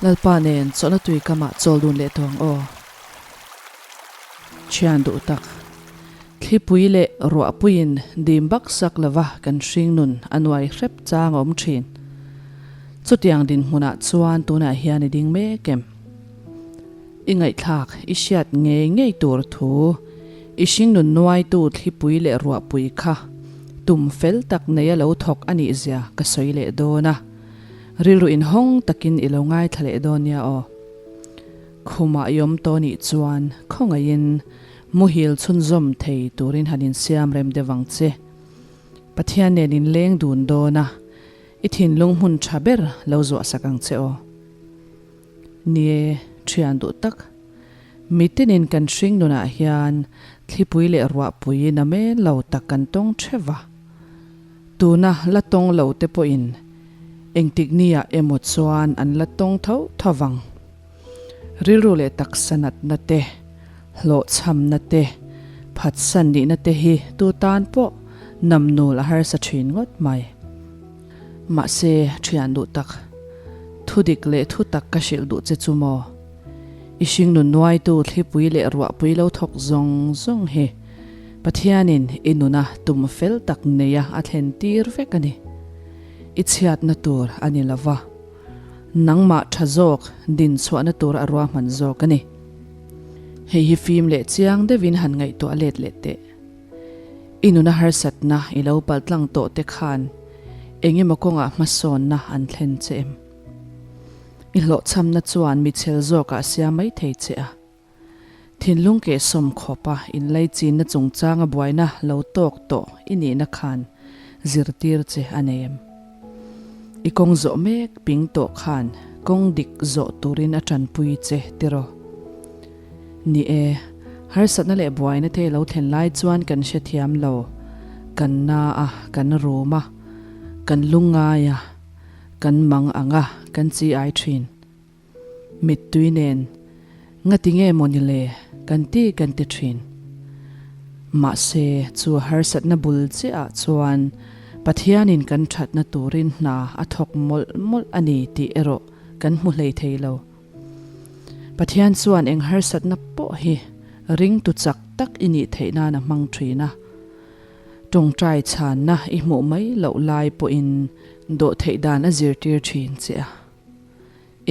Lalpa nen chawlhna tui kamah chawl dun leh tawh ang aw. Thian duh tak, thlipui leh ruahpuiin dim bak sak lova kan hringnun a nuai hrep chang a awm thin. Chutiang dinhmunah chuan tunah hian i ding mek em? I ngaihthlak, i hriat ngei ngei tur thu, i hringnun nuaitu thlipui leh ruahpui kha tum fel tak neia lo thawk a nih zia ka sawi leh dawn a. Rilru inhawng takin i lo ngaithla leh dawn nia aw. Khumah i awm tawh nih chuan khawngaihin muhil chhunzawm thei turin han insiam rem deuh ang che. Pathian nen inleng dun dawn a, i thinlung hmun tha ber lo zuah sak ang che aw. Nie, thian duh tak. Mitinin kan hring nunah hian thlipui leh ruahpui namen lo tak kan tawng theuh va. Tuna la tawng lo te pawhin engtik niah emaw chuan an la tawng tho tho vang. Rilru leh taksa natna te, hlawhchhamna te, phatsan nihna te hi tu tan pawh namnul a harsa thin ngawt mai. Mahse, thian duh tak, thudik leh thutak ka hrilh duh che chu maw? I hringnun nuaitu thlipui leh ruahpui lo thawk zawng zawng hi Pathianin i nuna tum fel tak neia a thlen tir vek a ni. I chhiatna tur a ni lo va, nangmah tha zawk din chhuahna tur a ruahman zawk a ni. Hei hi fim leh chiang deuhin han ngaihtuah let leh teh. I nuna harsatna i lo paltlang tawh te khan eng emaw kawngah hmasawnna an thlen che em? I hlawhchhamna chuan michhel zawkah siam mai thei che a. Thinlung kehsawm khawpa inlaichinna chungchanga buaina lo tawk tawh i nihna khan zirtir che a nei em? I kawng zawh mek ping tawh khan kawng dik zawh turin a tanpui che tiraw? Ni e, harsatna leh buaina te lo thlen lai chuan kan hrethiam lo, kan na a, kan rum a, kan lungngai a, kan mang ang a, kan chi ai thin. Mittui nen, Ngati nge maw ni le? kan ti kan ti thin. Mahse, chu harsatna bul chiahah chuan Pathianin kan thatna turin hna a thawk mawlh mawlh a ni tih erawh kan hmu hlei thei lo. Pathian chuan eng harsatna pawh hi ringtu chak tak i nih theih nan a hmang thin a. Tawngtai chhanna i hmuh mai loh lai pawhin dawhtheih dan a zirtir thin che a.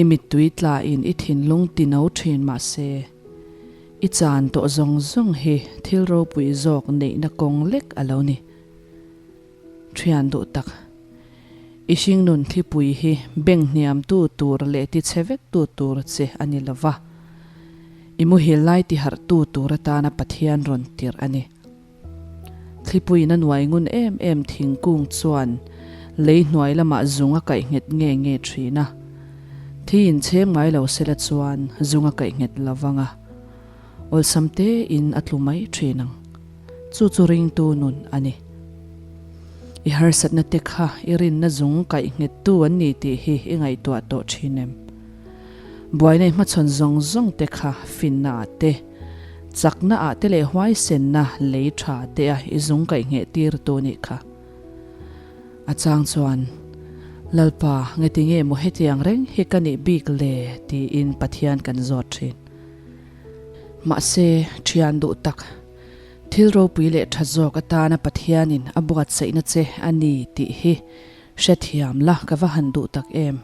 I mittui tlain i thinlung ti no thin mah se, i chan tawh zawng zawng hi thil ropui zawk neihna kawng lek a lo ni. Thian duh tak, i hringnun thlipui hi beng hniamtu tur leh ti chhe vektu tur che a ni lo va, i muhil lai ti harhtu tur atana Pathian rawn tirh a ni. Thlipuiin a nuai ngun em em thingkung chuan lei hnuai lamah zung a kaih nghet nge nge thin a. Thi inchhem ngai lo sela chuan zung a kaih nghet lo vang a, awlsam tein a tlu mai thin ang. Chu chu ringtu nun a ni. I harsatna te kha i rinna zung kaih nghettu an ni tih hi i ngaihtuah tawh thin em? Buaina i hmachhawn zawng zawng te kha finna ah te, Chakna ah te leh huaisenna lei tha te a i zung kaih ngheh tir tu nih kha. A chang chuan, Lalpa, ngeti nge maw hetiang reng hi ka nih bik le? tiin Pathian kan zawt thin. Mahse, thian duh tak, thil ropui leh tha zawk atana Pathianin a buatsaihna che a ni tih hi hrethiam la ka va han duh tak em.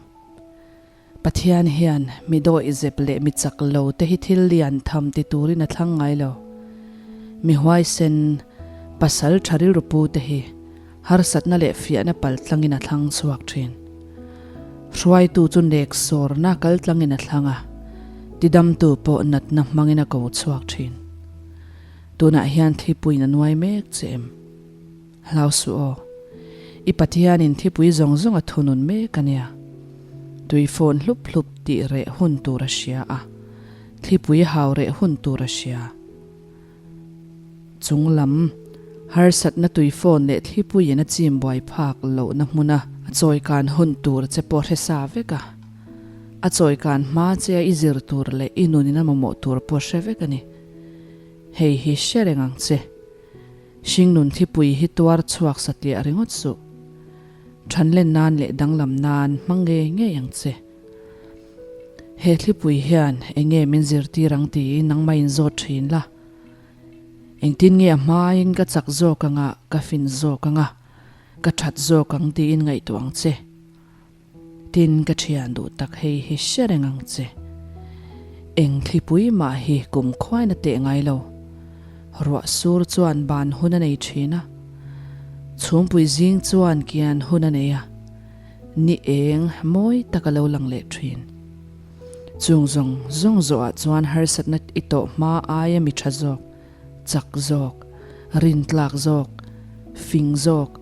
Pathian hian mi dawihzep leh mi chak lo te hi thil lian tham ti turin a thlang ngai lo. Mi huaisen, pasal tha rilru pu te hi harsatna leh fiahna pal tlangin a thlang chhuak thin. Hruaitu chu nek sawrna kal tlangin a thlang a, tidamtu pawh natna hmangin a ko chhuak thin. Tunah hian thlipuiin a nuai mek che em? Hlau suh aw. I Pathianin thipui zawng zawng a thunun mek a nia. Tui phone hlup hlup tih reh hun tur a hria a, thlipui hau reh hun tur a hria. Chung lam, harsatna tui phone leh thlipuiin a chim buai phak lohna hmuna a chawikan hun tur che pawh hre sa vek a. A chawikan hma che a i zir tur leh i nunin a mamawh tur pawh hre vek a ni. Hei hi hre reng ang che. Hringnun thlipui hi tuar chhuak satliah ringawt suh. Thanlen nan leh danglam nan hmang ngei ngei ang che. He thlipui hian eng nge min zirtir ang tiin nangmah in zawt thin la. Engtin nge a hmain ka chak zawk anga ka fin zawk anga ka that zawk ang tiin ngaihtuah ang che. Tin ka thian duh tak hei hi hre reng ang che. Eng thlipui mah hi kum khuain a teh ngai lo. Ruah sur chuan ban hun a nei thin a. Chhumpui zing chuan kian hun a nei a. Ni eng mawi tak a lo lang leh thin. Chung zawng zawng zawhah chuan harsatna i tawh hma aia mi tha zawk, chak zawk, rintlak zawk, fing zawk,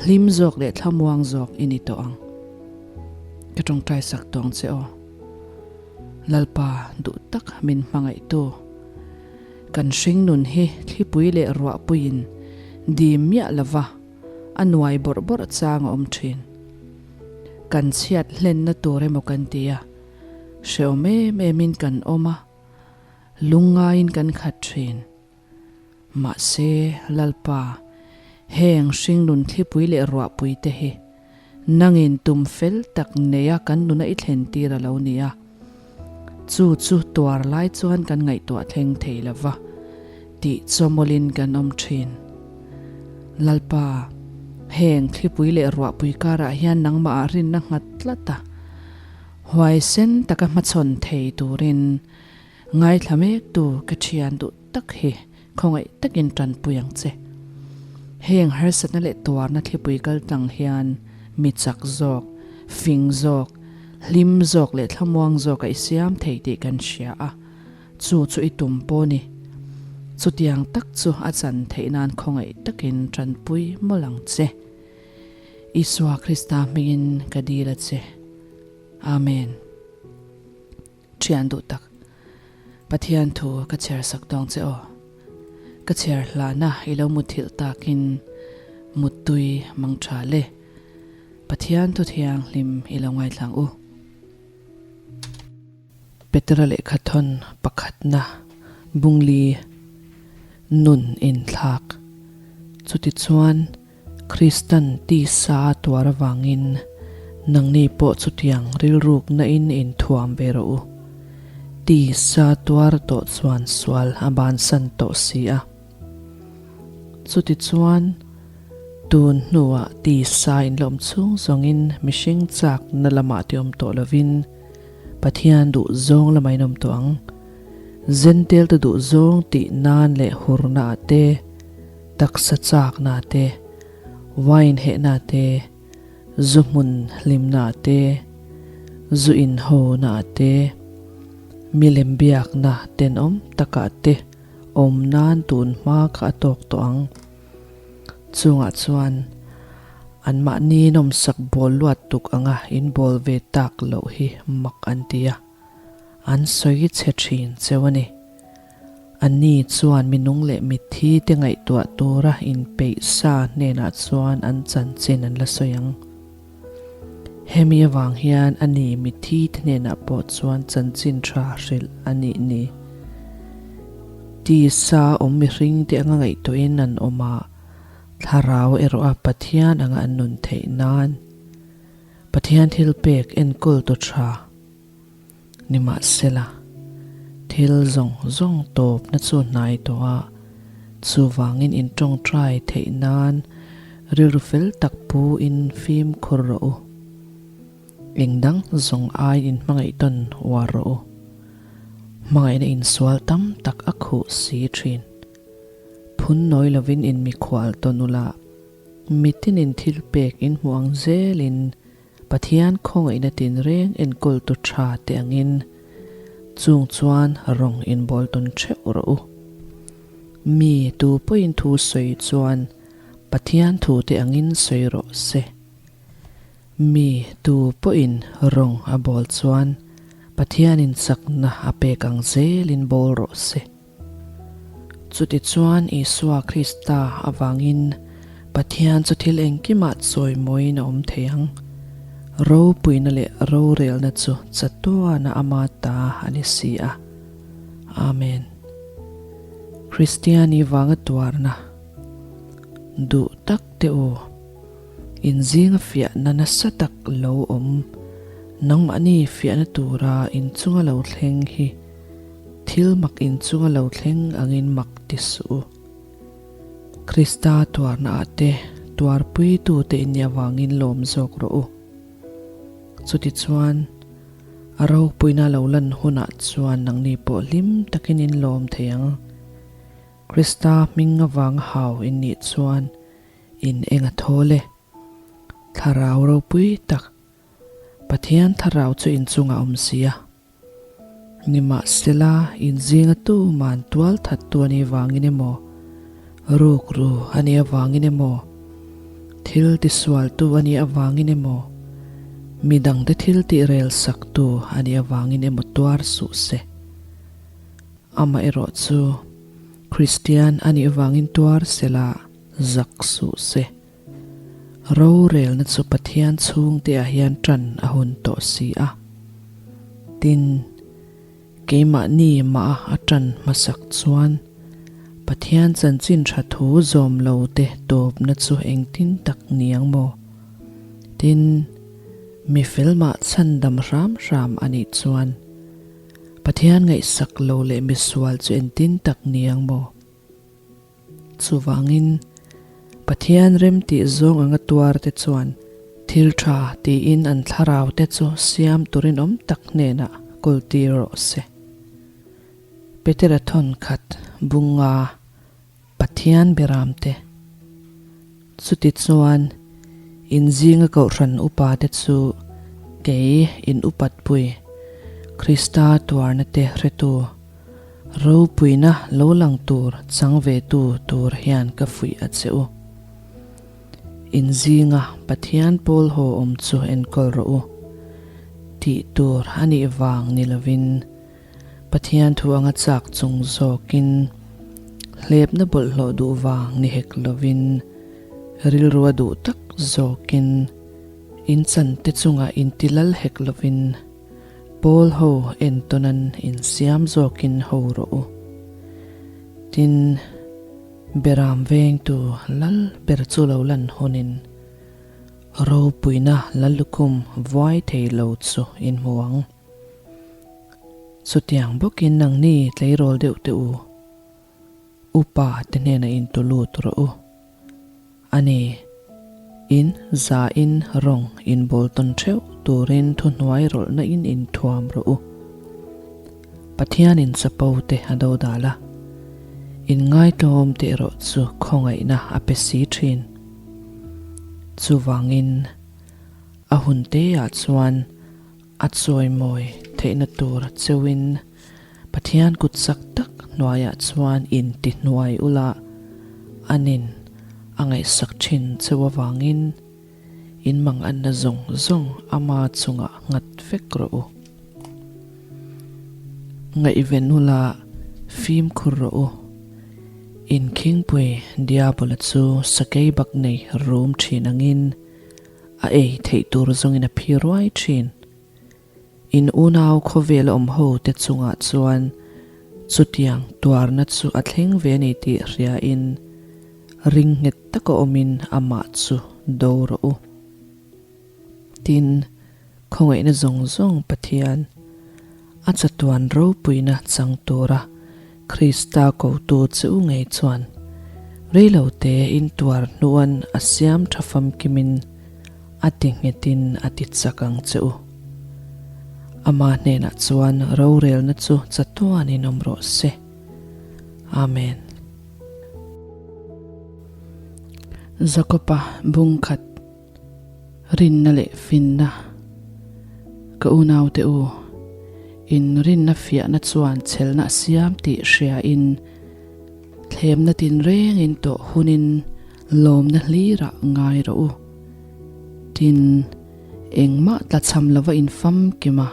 hlim zawk leh thlamuang zawk i ni tawh ang. Ka tawngtai sak tawng che aw. Lalpa duh tak min hmangaihtu. Kan hringnun hi thlipui leh ruahpuiin dim miah lova a nuai bawrh bawrh chang a awm thin. Kan chhiat hlenna tur emaw kan ti a, hrehawm em emin kan awm a, lungngaiin kan khat thin. Mahse, Lalpa, heng hringnun thlipui leh ruahpui te hi nangin tum fel tak neia kan nuna i thlen tir a lo ni a. Chu chu tuar lai chuan kan ngaihtuah thleng thei lo va, tih chawmawlin kan awm thin. Lalpa, heng thlipui leh ruahpui karah hian nangmahah rinna nghat tlat a, huaisen taka hmachhawn thei turin ngaithla mektu ka thian duh tak hi khawngaih takin tanpui ang che. Heng harsatna leh tuarna thlipui kal tlang hian mi chak zawk, fing zawk, hlim zawk leh thlamuang zawk a i siam thei tih kan hria a, chu chu i tum pawh ni. Chutiang tak chu a chan theih nan khawngaih takin tanpui mawlh ang che. Isua Krista hmingin ka dil a che. Amen. Thian duh tak, Pathian thu ka chhiar sak tawng che aw. Ka chhiar hlana i lo muthilh takin muttui mang tha le. Pathian thu thianghlim i lo ngaithlang u. Petera lehkha thawn pakhatna Bungli nun inthlak. Chutichuan. Kristan tisa a tuar avangin nangni pawh chutiang rilrukna in inthuam ve rawh u. Tisa tuar tawh chuan sual a bansan tawh si a. Chutichuan, tun hnuah tisa inlawm chhung zawngin mihring chakna lamah ti awm tawh lovin Pathian duh zawng lamah in awm tawh ang. Zentelte duh zawng tih nan leh hurna ah te, Taksa chakna te, wine hehna te, zu hmun hlimna te, zu inhona te, milem biakna tenawm takah te awm nan tun hma kha a tawk tawh ang. Chungah chuan anmahni nawmsak bawl luat tuk anga inbawl ve tak loh hi mak an ti a, an sawi chhe thin cheu a ni. Anni chuan minung leh mitthi te ngaihtuah tura inpeih sa hnenah chuan an chanchin an la sawi ang. Hemi avang hian ani mitthi te hnenah pawh chuan chanchin tha hrilh a nih ni. Tisa awm mihring te anga ngaihtuahin an awm a, thlarau erawh a Pathian anga an nun theih nan Pathian thilpek enkawl tu tha. Nimahsela, thil zawng zawng tawpna chu hnai tawh a, chuvangin in tawngtai theih nan rilru fel tak pu in fimkhur rawh u. Eng dang zawng ai in hmangaih tawn uar rawh u. Hmangaihna insual tam tak a khuh si thin. Phun nawi lovin in mikhual tawn ula, mitinin thil pek in hmuh ang zelin Pathian khawngaihna tinreng enkawltu tha te angin chung chuan rawng inbawl tawn theuh rawh u. Mi tu pawhin thu sawi chuan Pathian thu te angin sawi rawh se. Mi tu pawhin rawng a bawl chuan Pathianin chakna a pek ang zelin bawl rawh se. Chutichuan Isua Krista avangin Pathian chu thil engkimah chawimawiin a awm thei ang. Ropuina leh rorelna chu chatuana ama ta a ni si a. Amen. Kristiani vanga tuarna duh tak te u, inzinga fiahna nasa tak lo awm. Nangmahni fiahna tura inchunga lo thleng hi thil mak inchunga lo thleng angin mak ti suh u. Krista tuarna ah te tuarpuitute in nih avangin lawm zawk rawh u. Chutichuan, a ropuina lo lan hunah chuan nangni pawh hlim takin in lawm thei ang. Krista hming avanga hau in nih chuan in eng a thawl e. Thlarau ropui tak Pathian thlarau chu inchungah awm si a. Nimahsela, inzinga tuman tual thattu a nih vangin emaw, rukru a nih avangin emaw, thil tisualtu a nih avangin emaw, midangte thil tih rel saktu a nih avangin emaw tuar suh se. Amaherawh chu, Kristian a nih vangin tuar sela zak suh se. Rorelna chu Pathian chhungte ah hian tan a hun tawh si a. Tin, keimahni mah a tan hmasak chuan Pathian chanchin tha thu zawm lo te tawpna chu engtin tak ni ang maw? Tin, mi fel mah chhandam hram hram a nih chuan Pathian ngaihsak lo leh misual chu engtin tak ni ang maw? Chuvangin, Pathian remtih zawng anga tuarte chuan thil tha tiin an thlaraute chu siam turin awm tak hnenah kawltir rawh se. Petera thawnkhat bunga Pathian beramte. Chutichuan, inzinga kohhran upate chu kei in upatpui, Krista tuarna te hretu, Ropuina lo lang tur chang ve tu tur hian ka fuih a che u. In zinga Pathian pawl haw awm chu enkawl rawh u. Tih tur a nih vang ni lovin Pathian thu anga chak chung zawkin hlepna bawlhhlawh duh vang ni hek lovin rilru a duh tak zawkin in chante chungah intilal hek lovin Pawl ho entawnan insiam zawkin ho rawh u. Tin, Beram vengtu lal ber chu lo lan hunin ropuina lallukhum vuai thei lo chu in hmu ang. Chutiang bawkin nangni tleirawl deuh teh u, upa te hnenah intu lut rawh u. A ni, in zain rawng inbawl tawn theuh turin thuhnuai rawlhna in inthuam rawh u. Pathianin chapo te a do dal a, inngaihtlawm te erawh chu khawngaihna a pe si thin. Chuvangin, a hun teah chuan a chawimawi theihna tur cheuhin Pathian kut chak tak hnuaiah chuan in ti hnuai ula, anin a ngaihsak thin cheu avangin in manganna zawng zawng ama chungah nghat vek rawh u. Ngaihven ula fimkhur rawh u. In khingpui Diabola chu sakei bak nei rum thin angin a ei theih tur zawngin a phi ruai thin. In unau khawvel awm ho te chungah chuan chutiang tuarna chu a thleng ve a ni tih hriain ring nghet taka awmin amah chu do rawh u. Tin, khawngaihna zawng zawng Pathian, a chatuan ropuina chang tura Krista kotu che u ngei chuan reilote intuar hnuan a siam tha famkimin A ti nghetin a ti chak ang che u. Ama hnenah chuan rorelna chu chatuanin awm rawh se. Amen. Jakoba bungkhat rinna leh finna Ka unaute u, in rinna fiahna chuan chhelna a siam tih hriain thlemna tinrengin tawh hunin Lawmna hlirah ngai rawh u. Tin, engmah tlachham lova in famkim a,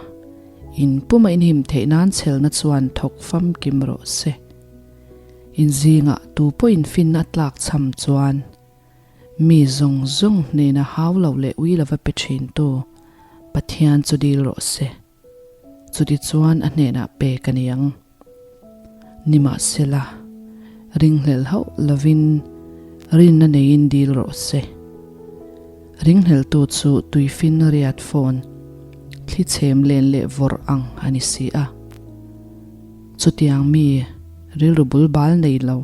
in puma in him theih nan chhelna chuan thawk famkim rawh se. In zingah tu pawhin finna a tlak chham chuan mi zawng zawng hnena hau lo leh ui lova pe thintu Pathian chu dil rawh se. Chutichuan a hnenah pek a ni ang. Nimahsela, ringhlel hauh lovin rinna neiin dil rawh se. Ringhleltu chu tuifin riat phone, Thli chhem len leh vawrh ang a ni si a. Chutiang mi rilru bul bal nei lo,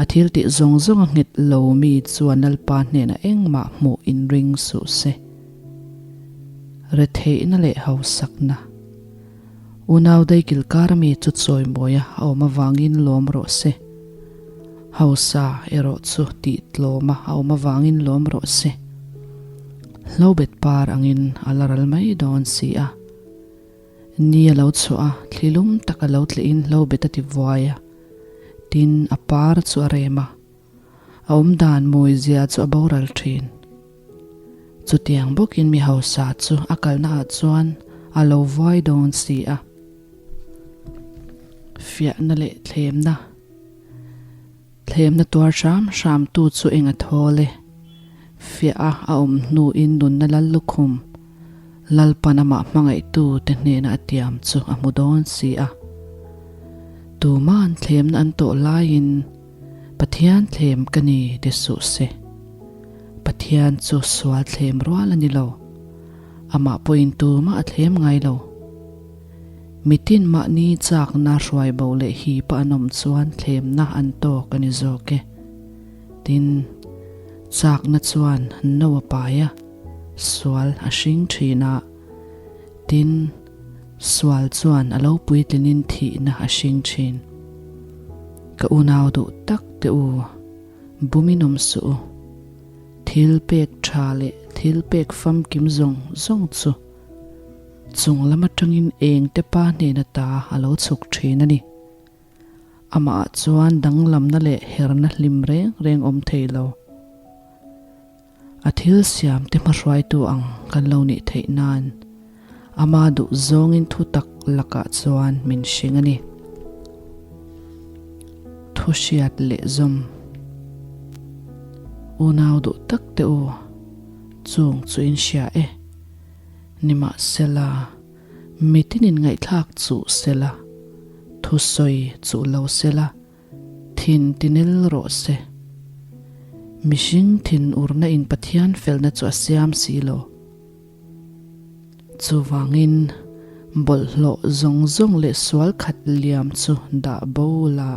a thil tih zawng zawng a nghet lo mi chuan Lalpa hnenah engmah hmuh inring suh se. Retheihna leh hausakna. Unau daikil kar mi chu chawimawia a awm avangin lawm rawh se. Hausa erawh chu tih tlawma a awm avangin lawm rawh se. Hlobet par angin a la ral mai dawn si a. Ni a lo chhuah a, thli lum tak a lo tlihin hlobet a ti vuai a. Tin, a par chu a rem a. A awmdan mawizia chu a boral thin. Chutiang bawkin mi hausa chu a kalna ah chuan a lo vuai dawn si a. Fiahna leh thlemna. Thlemna tuar hram hram tu chu eng a thawl e. Fiah a a awm hnuin nunna lal lukhum Lalpan amah hmangaihtu te hnena a tiam chu a hmu dawn si a. Tuma'n thlemna an tawh laiin Pathian thlem ka ni ti suh se. Pathian chu sual thlem rual a ni lo. Amah pawhin tumah a thlem ngai lo. Mitin mahni chakna hruai bo leh hipa an awm chuan thlemna an tawk a ni zawk e. Tin, chakna chuan no a pai a, sual a hring thin a. Tin, sual chuan a lo puitlinin thihna a hring thin. Ka unau duh tak te u, bumin awm suh u. Thil pek tha leh thil pek famkim zawng zawng chu chung lam atangin eng te pa hnena ta a lo chhuk thin a ni. Amah ah chuan danglamna leh herna hlim reng reng awm thei lo. A thil siam te hmahruaitu ang kan lo nih theih nan ama duh zawngin thu tak lakah chuan min hring a ni. Thu hriat leh zawm. Unau duh tak te u, chung chu in hria e. Nimahsela, mitinin ngaihthlak chuh sela, thusawi chuh lo sela, Thin tinil rawh se. Mihring thin urna in Pathian felna chu a siam si lo. Chuvangin bawlhhlawh zawng zawng leh sual khat liam chu dah bo la,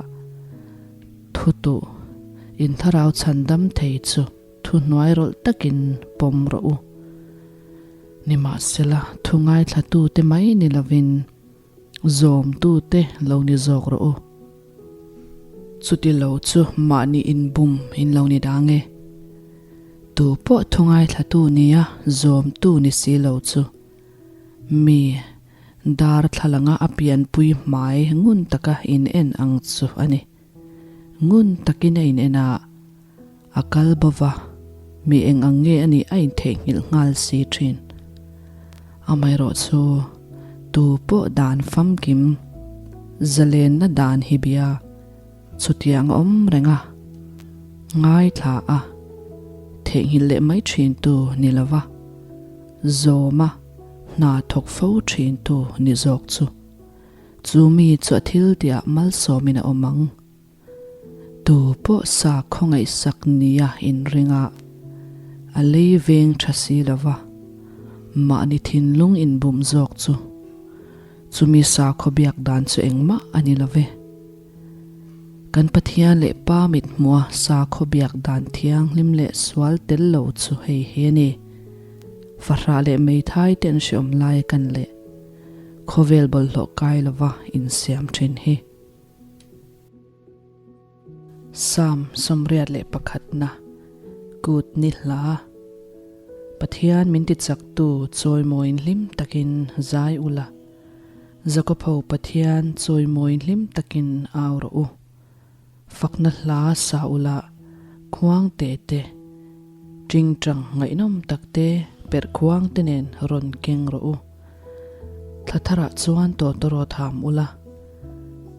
thu tuh in thlarau chhandam thei chu thu hnuai rawlh takin pawm rawh u. Nimahsela thu ngaithlatute mai ni lovin, Zawmtute lo ni zawk rawh u. Chuti lo chu mahni inbum in lo ni dang e. Tu pawh thu ngaithlatu nia zawmtu ni si lo chu mi darthlalanga a pianpui hmai ngun taka in en ang chu a ni. Ngun takin a in en a, a kal bo va, mi eng ang nge a nih a intheihnghilh nghal si thin. Amaherawh chu tu pawh dan famkim zalenna dan hi bia chutiang a awm reng a, ngaithla a, theihnghilh leh mai thin tu ni lo va, zawma hna thawk fo thin tu ni zawk chu. Chu mi chu a thil tihah malsawmin a awm ang. Tu pawh sa khawngaihsak nia inring a, a lei veng tha si lo va, mahni thinlung inbum zawk chu. Chumi sakhaw biak dan chu engmah a ni lo ve. Kan Pathian leh Pa mithmua sakhaw biak dan thianghlim leh sual tel lo chu hei hi a ni. Fahrah leh meithai te an hreawm lai a kan leh. Khawvel bawlhhlawh kai lova insiam thin hi. Psalm 81na Kut ni hla Pathian min tichaktu chawimawiin hlim takin zai ula, Jakob-ho Pathian chawimawiin hlim takin au rawh u. Fakna hla sa ula, khuang te te, tingtang ngaihnawm tak te, perh khuang te nen rawn keng rawh u. Thla tharah chuan tawtawraw tham ula,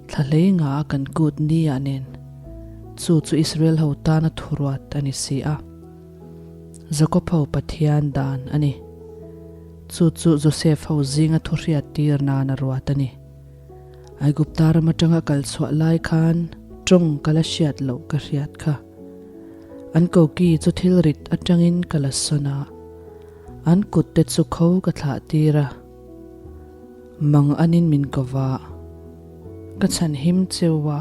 thla hlei nga a kan kut ni ah nen, chu chu Israel ho tana thuruat a ni si a. Jakob ho Pathian dan a ni. Chu chu Joseph ho zinga thuhriat tir nan a ruat a ni. Aigupta ram atanga kal chhuah lai khan tawng ka la hriat loh ka hriat kha. An koki chu thil rit atangin ka la sawn a, an kut te chu kho ka thlah tir a. Mang anin min ko va. Ka chhan him cheu a,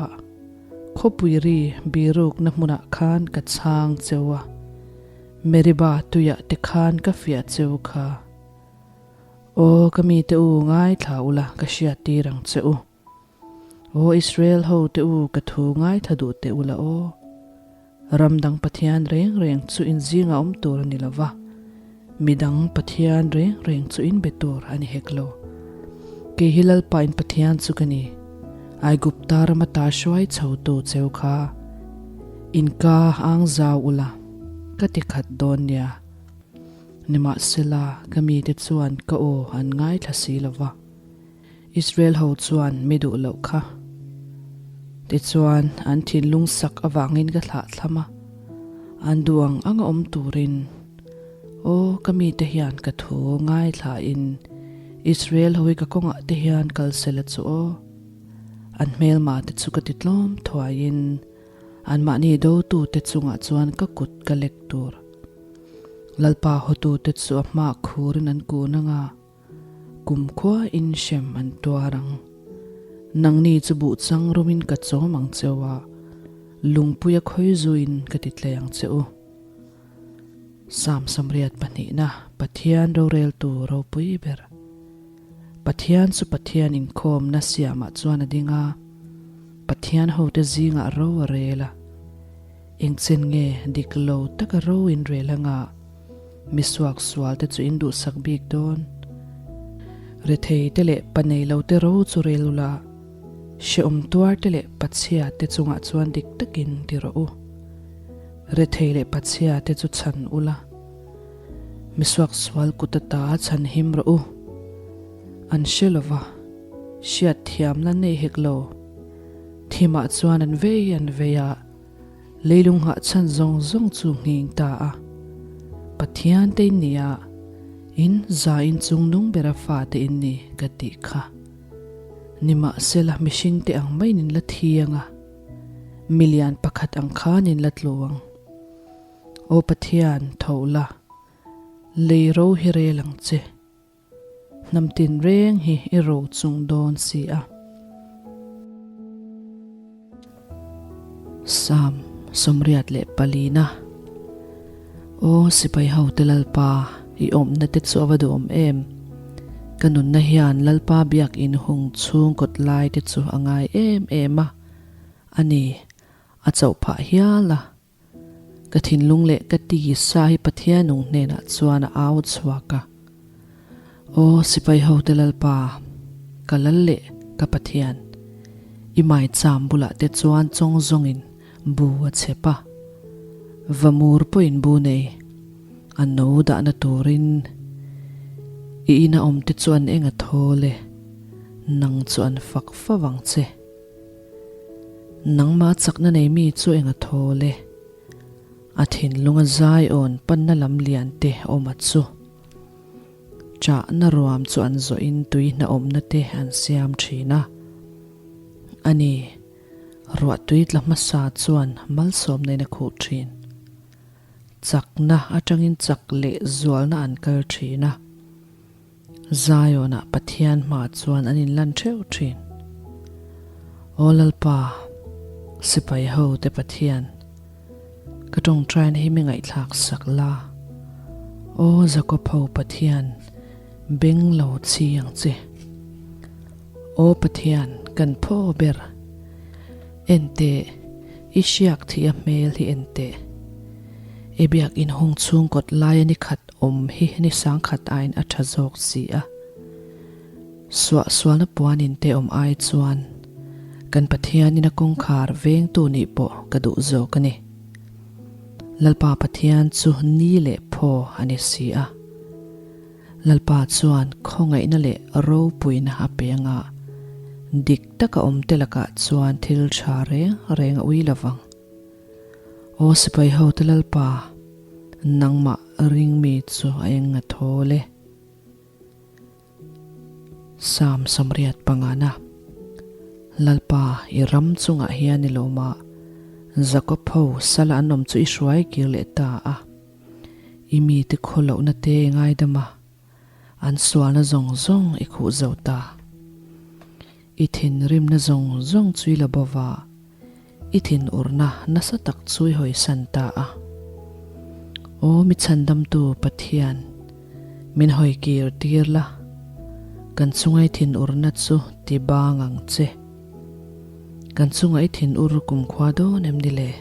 khawpui ri birukna hmunah khan ka chhang cheu a, Meribah tuiah te khan ka fiah cheu kha. Aw ka mite u ngaithla ula ka hriat tir ang che u. Aw Israel ho te u ka thu ngaithla duh teh ula aw. Ram dang Pathian reng reng chu in zingah awm tur a ni lo va, mi dang Pathian reng reng chu in be tur a ni hek lo. Kei hi Lalpa in Pathian chu ka ni, Aigupta rama ta hruai chho tu cheu kha in ka ang zau ula ka ti khat dawn nia. Nimahsela ka mite chuan ka aw an ngaithla si lo va. Israel ho chuan mi duh loh kha. Tichuan, an thinlung sak avangin ka thlah thlam a, an duh ang anga awm turin, Aw, ka mite hian ka thu ngaithlain Israel ho hi ka kawngah te hian kal sela chu aw. An hmelma te chu ka ti tlawm thuaiin anmahni dotute chungah chuan ka kut ka lek tur. Lalpa hotute chu a hmaah khurin an kun anga. Kumkhua in hrem an tuar ang. Nangni chu buh chang rumin ka chawm ang cheu a, lungpuia khawi zuin ka ti tlei ang che u. Sam Samriat pahnihna Pathian roreltu ropui ber. Pathian chu Pathian inkhawmna siamah chuan a ding a, Pathian hote zingah ro a rel a. Engchen nge dik lo taka ro in rel anga? Mi suak sual te chu in duhsak bik dawn. Rethei te leh pa nei lo te ro chu rel ula, hrehawm tuar te leh pachhia te chungah chuan dik takin ti rawh u. Rethei leh pachhia te chu chhan ula, mi suak sual kut ata chhan him rawh u. An hre lova, hriat thiamna nei hek lo. Thimah chuan an vei an vei a. Leilung nghahchhan zawng zawng chu nghing ta a, Pathian te in ni a, in za in chung nung bera fa te in ni ka tih kha. Nimahsela mihring te ang maiin in la thiang a, milian pakhat ang khan in la tlu ang. Aw Pathian, tho la, lei ro hi rel ang che. Hnam tinreng hi i ro chung dawn si a. Psalm 84 Aw sipai hote Lalpa, i awmna te chu a va duhawm em! Ka nunna hian Lalpa biakin hung chhung kawt lai te chu a ngai em em a, a ni, a chauh phah hial a. Ka thinlung leh ka tisa hi Pathian nung hnenah chuan a au chhuak a. Aw sipai hote Lalpa, ka lal leh ka Pathian, i maicham bulah te chuan chawng zawngin bu a chep a. Vamur pawhin bu nei, a no dahna turin i ina awmte chu an eng a thawl e, nang chu an fak fo vang che. Nangmah chakna nei mi chu eng a thawl e. A thinlunga zai awn panna lam lian te awm a chu. Chahna ruam chu an zawhin tui hnahawmna te an siam thin a. A ni, ruah tui tla hmasa chuan malsawmna in a khuh thin. Chakna atangin chak leh zualna an kal thin a. Zion-ah Pathian hmaah chuan an inlan theuh thin. Aw Lalpa, sipai ho te Pathian, ka tawngtaina hi mi ngaihthlak sak la. Aw Jakob ho Pathian, beng lo chi ang che. Aw Pathian, kan phaw ber. En teh, i hriak thih a hmel hi en teh. I biak inhung chhung kawt laia ni khat awm hi ni sangkhat aiin a tha zawk si a. Suah sualna puanin te awm ai chuan kan Pathianin a kawngkhar vengtu nih pawh ka duh zawk a ni. Lalpa Pathian chu ni leh phaw a ni si a. Lalpa chuan khawngaihna leh ropuina a pe anga dik taka awmte lakah chuan thil tha reng reng a ui lovang. Aw sipai hote Lalpa, nangmah ring mi chu a eng a thawl e. Psalm 85 Lalpa, i ram chungah hian i lawm a, Jakob ho sala an awm chu i hruai kir leh ta a. I mite khaw lohna te i ngaidam a, an sualna zawng zawng i khuh zo ta. I thinrimna zawng zawng chu i la bo va, i thinurna nasa tak chu i hawisan ta a. Aw mi chhandamtu Pathian, min hawi kir tir la, kan chunga i thinurna chu ti bang ang che. Kan chunga i thinur kumkhua dawn em ni le?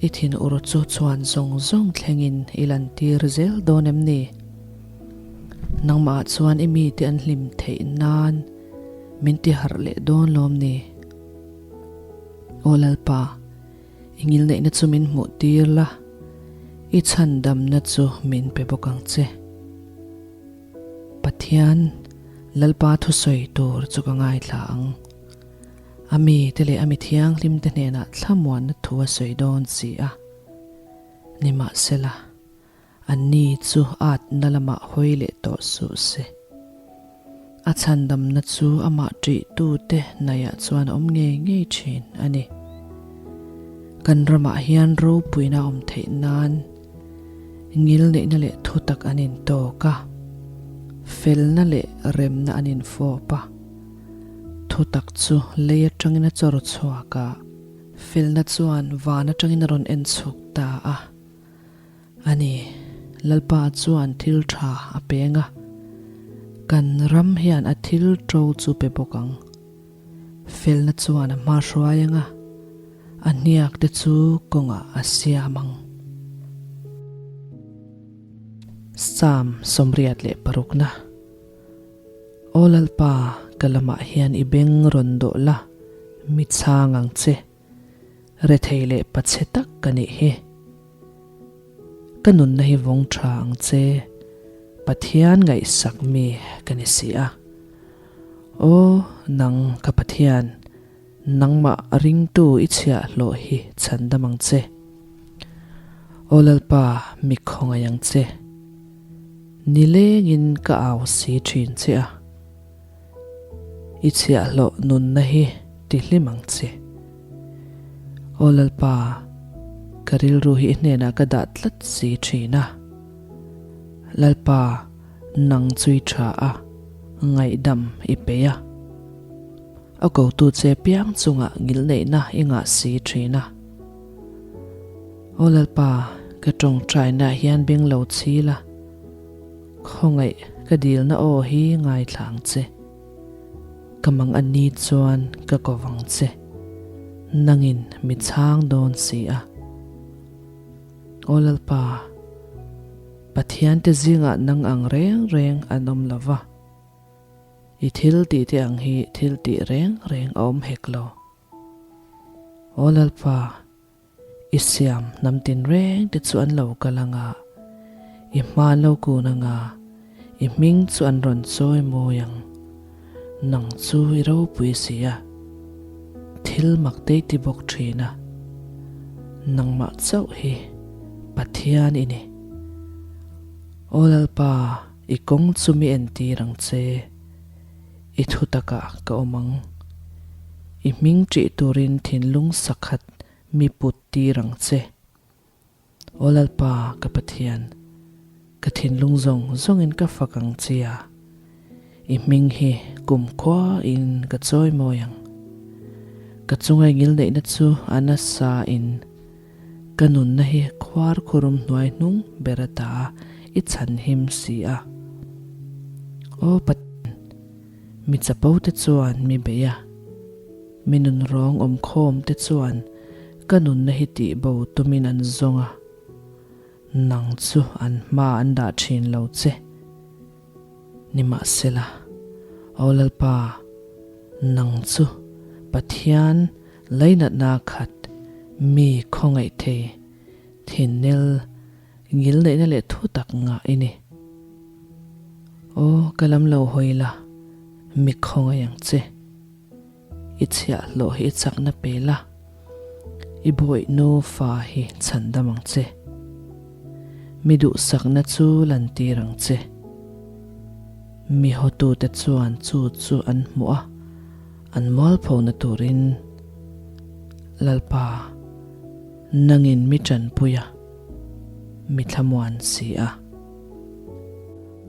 I thinur chu chhuan zawng zawng thlengin i lantir zel dawn em ni? Nangmah chuan i mite an hlim theih nan min ti harh leh dawn lawm ni? Aw Lalpa, i ngilneihna chu min hmuh tir la, i chhandamna chu min pe bawk ang che. Pathian, Lalpa thusawi tur chu ka ngaithla ang. A mite leh a mi thianghlimte hnenah thlamuanna thu a sawi dawn si a. Nimahsela, anni chu atna lamah hawi leh tawh suh se. A chhandamna chu amah ṭihtute hnaihah chuan a awm ngei ngei ṭhin a ni. Kan ramah hian ropuina a awm theih nan ngilneihna leh thutak an intawk a, felna leh remna an infawp a. Thutak chu lei atangin a chawr chhuak a, felna chuan van atangin a rawn en chhuk ta a. A ni, Lalpa chuan thil tha a peng a, kan ram hian a thil to chu pe bawk ang. Felna chuan a hma hruai ang a, a hniak te chu kawngah a siam ang. Psalm 86. Aw Lalpa, ka lamah hian i beng rawn dawh la, mi chhang ang che. Rethei leh pachhe tak ka nih hi. Ka nunna hi vawng tha ang che, Pathian ngaihsak mi ka ni si a. Aw, nang ka Pathian, nangmah ringtu i chhiahhlawh hi chhandam ang che. Aw Lalpa, mi khawngaih ang che. Nilengin ka au si thin che a. I chhiahhlawh nunna hi ti hlim ang che. Aw Lalpa, ka rilru hi i hnenah ka dah tlat si thin a. Lalpa, nang chu i tha a, ngaihdam i peih a. A kotu che piang chungah ngilneihna i ngah si thin a. Aw Lalpa, ka tawngtainaah hian beng lo chhil a. Khawngaih ka dilna aw hi ngaithla ang che. Ka mang a ni chuan ka ko vang che. Nangin mi chhang dawn si a. Aw Lalpa, Pathiante zingah nang ang reng reng an awm lo va. I thil tihte ang hi thil tih reng reng a awm hek lo. Aw Lalpa, I siam hnam tinreng te chu an lo kal ang a, i hma an lo kun ang a, i hming chu an rawn chawi mawi ang. Nang chu i ropui si a, thil mak te i ti bawk thin a, nangmah chauh hi Pathian i ni. Aw Lalpa, i kawng chu mi entir ang che. I thu takah ka awm ang. I hming ṭih turin thinlung sakhat mi put tir ang che. Aw Lalpa ka Pathian, ka thinlung zawng zawngin ka fak ang che a, i hming hi kumkhua in ka chawi mawi ang. Ka chunga i ngilneihna chu a nasa in ka nunna hi khuar khurum hnuai hnung ber ata i chhanhim si a. Aw Pathian, mi chapo te chuan mi bei a, mi nunrawng awmkhawm te chuan ka nunna hi tihbo tumin an zawng a, nang chu an hma an dah thin lo che. Nimahsela, Aw Lalpa, nang chu Pathian lainatna khat mi khawngaih thei thinnel Ngilneihna leh thu tak ngah i ni. Aw, ka lam lo hawi la, mi khawngaih ang che. I chhiahhlawh hi i chakna pe la, i bawih nufa hi chhandam ang che. Mi duhsakna chu lantir ang che. Mi hawtute chuan chu chu an hmuh a, an mualphona turin Lalpa. Nangin mi tanpui a, mi thlamuan si a.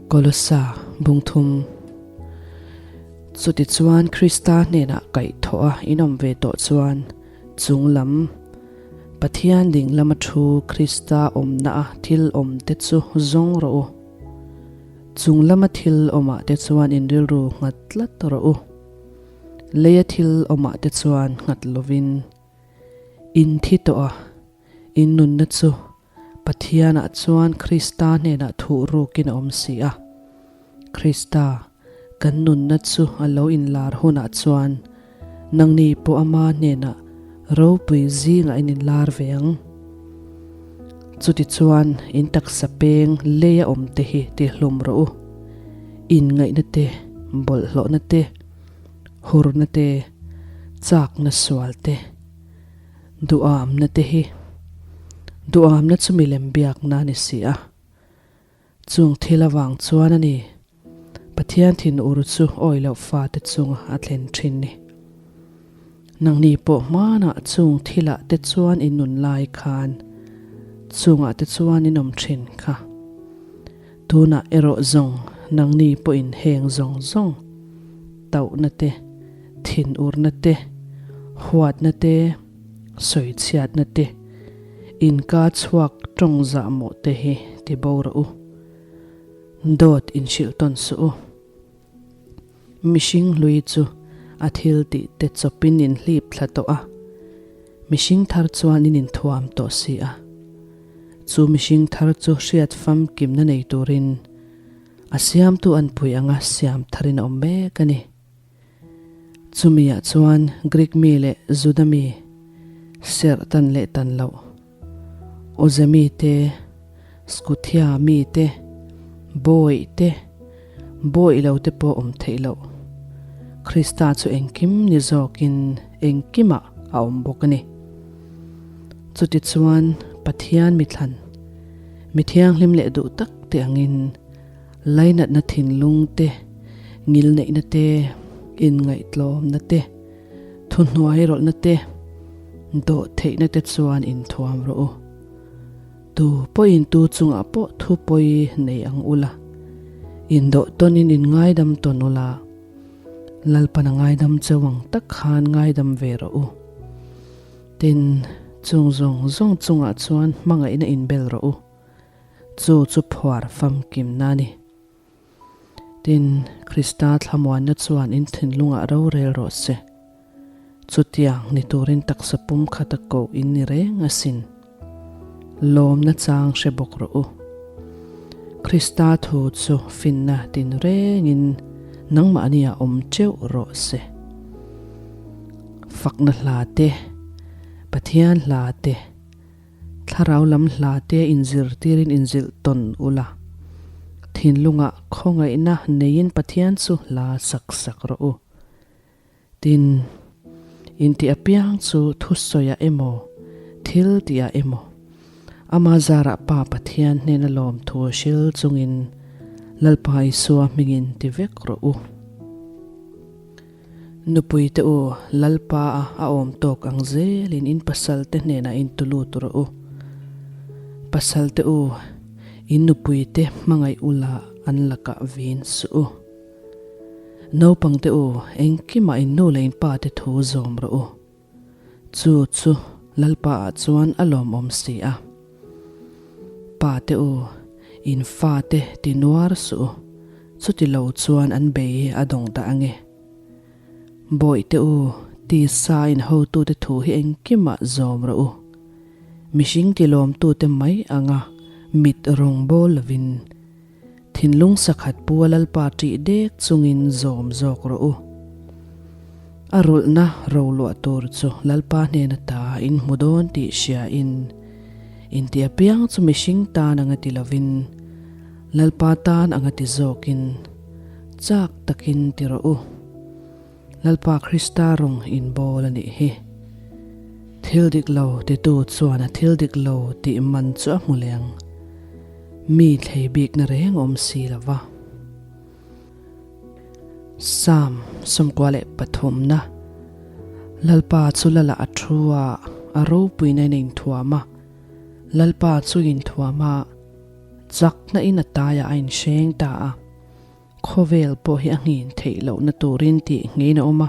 Kolosa bungthum. Chutichuan Krista hnenah kaihthawh a inawm ve tawh chuan chung lam Pathian ding lama thu Krista awmna a thil awm te chu zawng rawh u. Chung lama thil awmah te chuan in rilru nghat tlat rawh u. Leia thil awmah te chuan nghat lovin in thi tawh a, in nunna chu Pathianah chuan Krista hnenah thuh rukin a awm si a. Krista, kan nunna chu a lo inlar hunah chuan nangni pawh ama hnenah ropui zingah in inlar ve ang. Chutichuan in taksa peng leia awmte hi tihlum rawh u. Inngaihna te, bawlhhlawhna te, hurna te, chakna sual te, Duhamna te hi duhamna chu milem biakna a ni si a, chung thil avang chuan a ni Pathian thinur chu awi loh fate chunga a thlen thin ni. Nangni pawh hmanah chung thilah te chuan in nun lai khan chungah te chuan in awm thin kha. Tunah erawh zawng nangni pawhin heng zawng zawng tauhna te, thinurna te, huatna te, sawichhiatna te, inka chhuak tawng zahmawh te hi ti bo rawh u. Dawt inhrilh tawn suh u. Mihring hlui chu a thil tih te chawpin in hlip thla tawh a, mihring thar chuan in inthuam tawh si a. Chu mihring thar chu hriat famkimna nei turin a siamtu anpui anga siam tharin a awm mek a ni. Chumiah chuan Greek mi leh Juda mi, serh tan leh tan loh, Awze mi te, Skuthia mi te, Bawih te, Bawih lo te pawh awm theih loh. Krista chu engkim ni zawkin engkimah a awm bawk a ni. Chutichuan Pathian mithlan, mi thianghlim leh duh tak te angin lainatna thinlung te, ngilneihna te, inngaihtlawmna te, Thuhnuai rawlhna te, dawh theihna te chuan inthuam rawh u. Tu pawhin tu chungah pawh thu pawi nei ang ula, indawh tawnin in ngaidam tawn ula, Lalpan a ngaidam cheu ang tak khan ngaidam ve rawh u. Tin, chung zawng zawng chungah chuan hmangaihna inbel rawh u. Chu chu phuar famkimna a ni. Tin, Krista thlamuanna chuan in thinlungah rorel rawh se. Chutiang ni turin taksa pum khat a koh in ni reng asin. Lawmna chang hre bawk rawh u. Krista thu chu finna tin rengin nangmahniah awm teuh rawh se. Fakna hla te, Pathian hla te, Thlarau lam hla te inzirtirin inzilh tawn ula, thinlungah khawngaihna neiin Pathian chu hla sak sak rawh u. Tin, intih apiang chu thusawiah emaw, thil tihah emaw, ama zarah Pa Pathian hnena lawmthu hril chungin Lalpa Isua hmingin ti vek rawh u. Nupui te u, Lalpa a a awm tawk ang zelin in pasal te hnenah in tu lut rawh u. Pasal te u, in nupui te hmangaih ula an lakah vin suh u. Naupang te u, engkimah in nu leh in pa te thu zawm rawh u. Chu chu Lalpa ah chuan a lawmawm si a. Pa te u, in fa te ti nuar suh u, chuti lo chuan an bei a dawng dah ange. Bawih te u, tisa in hotute thu hi engkimah zawm rawh u. Mihring ti lawmtute mai anga mit rawng bawl lovin, Thinlung sakhat pu a Lalpa ṭih dek chungin zawm zawk rawh u. A rulhna roluah tur chu Lalpa hnena ta in hmu dawn tih hriain, inti apiang chu mihring tan anga ti lovin, Lalpa tan anga ti zawkin, chak takin ti rawh u. Lalpa Krista rawng inbawl a nih hi. Thil dik lo titu chuan a thil dik lo tih man chu a hmu leng. Mi thlei bikna reng awm si lo va. Psalm 93 Lalpa chu Lala a thu a, a ropuina in a inthuam a. Lalpa chu inthuam a, chakna in a taiah a inhreng ta a. Khawvel pawh hi a nghin theih lohna turin tih ngeiin a awm a,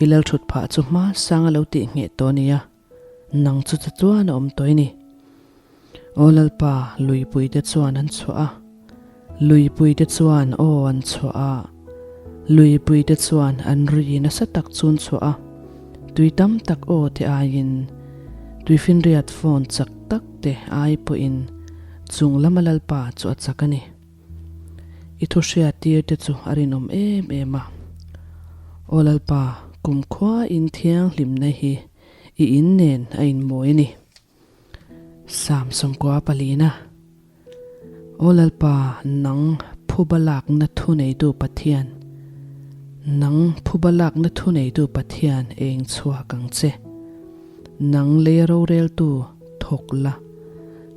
i lalthut phah chu hma sang a lo tih ngheh tawh a nia, nang chu chu chuan a awm tawh i ni. Aw Lalpa, luipui te chuan an chhuah a, luipui te chuan aw an chhuah a, luipui te chuan an ri nasa tak chu an chhuah a, tui tam tak aw te aiin, tuifinriat phone chak tak te ai pawhin chung lama Lalpa chu a chak a ni. I thu hriat tir te chu a rinawm em em a. Aw Lalpa, kumkhua in thianghlimna hi i in nen a inmawi a ni. Sam 94 palina. Aw Lalpa, nang phuba lakna thuneitu Pathian, nang phuba lakna thuneitu Pathian eng chhuak ang che. Nang lei roreltu thawk la,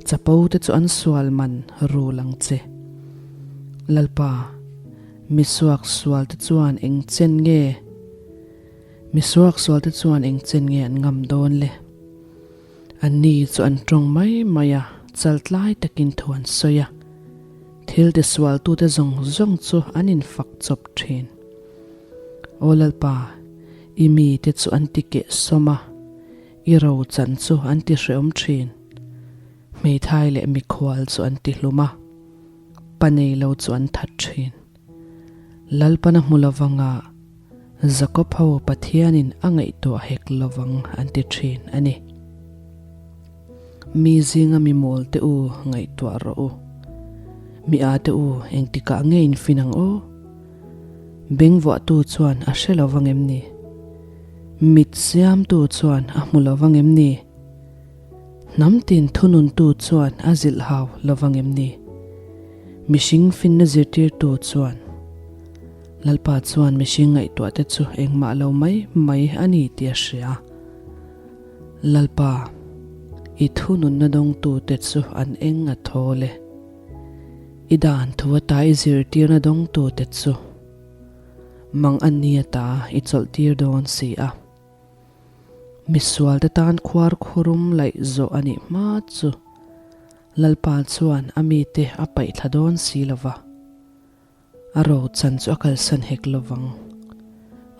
chapo te chu an sual man rul ang che. Lalpa, mi suak sual te chuan eng chen nge? Mi suak sual te chuan eng chen nge an ngam dawn le? Anni chu an tawng mai mai a, chaltlai takin thu an sawi a. Thil tisualtute zawng zawng chu an infak chawp thin. Aw Lalpa, i mite chu an ti keh sawm a, i ro chan chu an ti hrehawm thin. Hmeithai leh mikhual chu an ti hlum a, pa nei lo chu an that thin. Lalpana hmu lovanga Jakob ho Pathianin a ngaihtuah hek lovang an ti thin a ni. Mi zinga mi mawl te u ngaihtuah rawh u. Mi a te u engtikah nge in fin ang aw? Bengvuahtu chuan a hre lovang em ni? Mit siamtu chuan a hmu lovang em ni? Hnam tin thununtu chuan a zilh hau lovang em ni? Mihring finna zirtirtu chuan, Lalpa chuan mihring ngaihtuah te chu engmah lo mai mai a ni tih a hria. Lalpa, i thununna dawngtute chu an eng a thawl e. I dan thu ata i zirtirna dawngtute chu mang an ni ata i chawlhtir dawn si a. Misualte tan khuar khurum laih zawh a nih hma chu Lalpa chuan a mite a paih thla dawn si lo va, a ro chan chu a kalsan hek lo vang.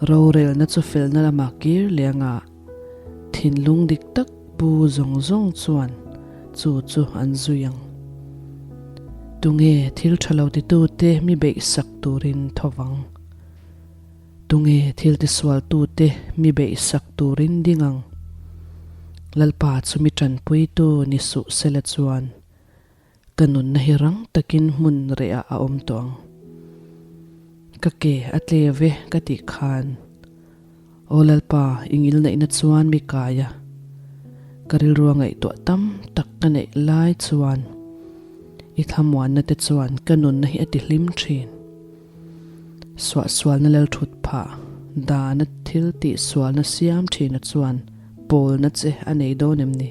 Rorelna chu felna lamah kir leng a, thinlung dik tak pu zawng zawng chuan chu chu an zui ang. Tunge thil tha lo titute mi beihsak turin tho vang? Tunge thil tisualtute mi beihsak turin ding ang? Lalpa chu mi tanpuitu ni suh sela chuan ka nunna hi rang takin hmun rehah a awm tawh ang. Ka ke a tle ve ka tih khan, Aw Lalpa, i ngilneihna chuan mi kai a, ka rilrua ngaihtuah tam tak ka neih lai chuan i thlamuanna te chuan ka nunna hi a tihlim thin. Suahsualna lalthut phah dana thil tih sualna siam thina chuan pawlna che a nei dawn em ni?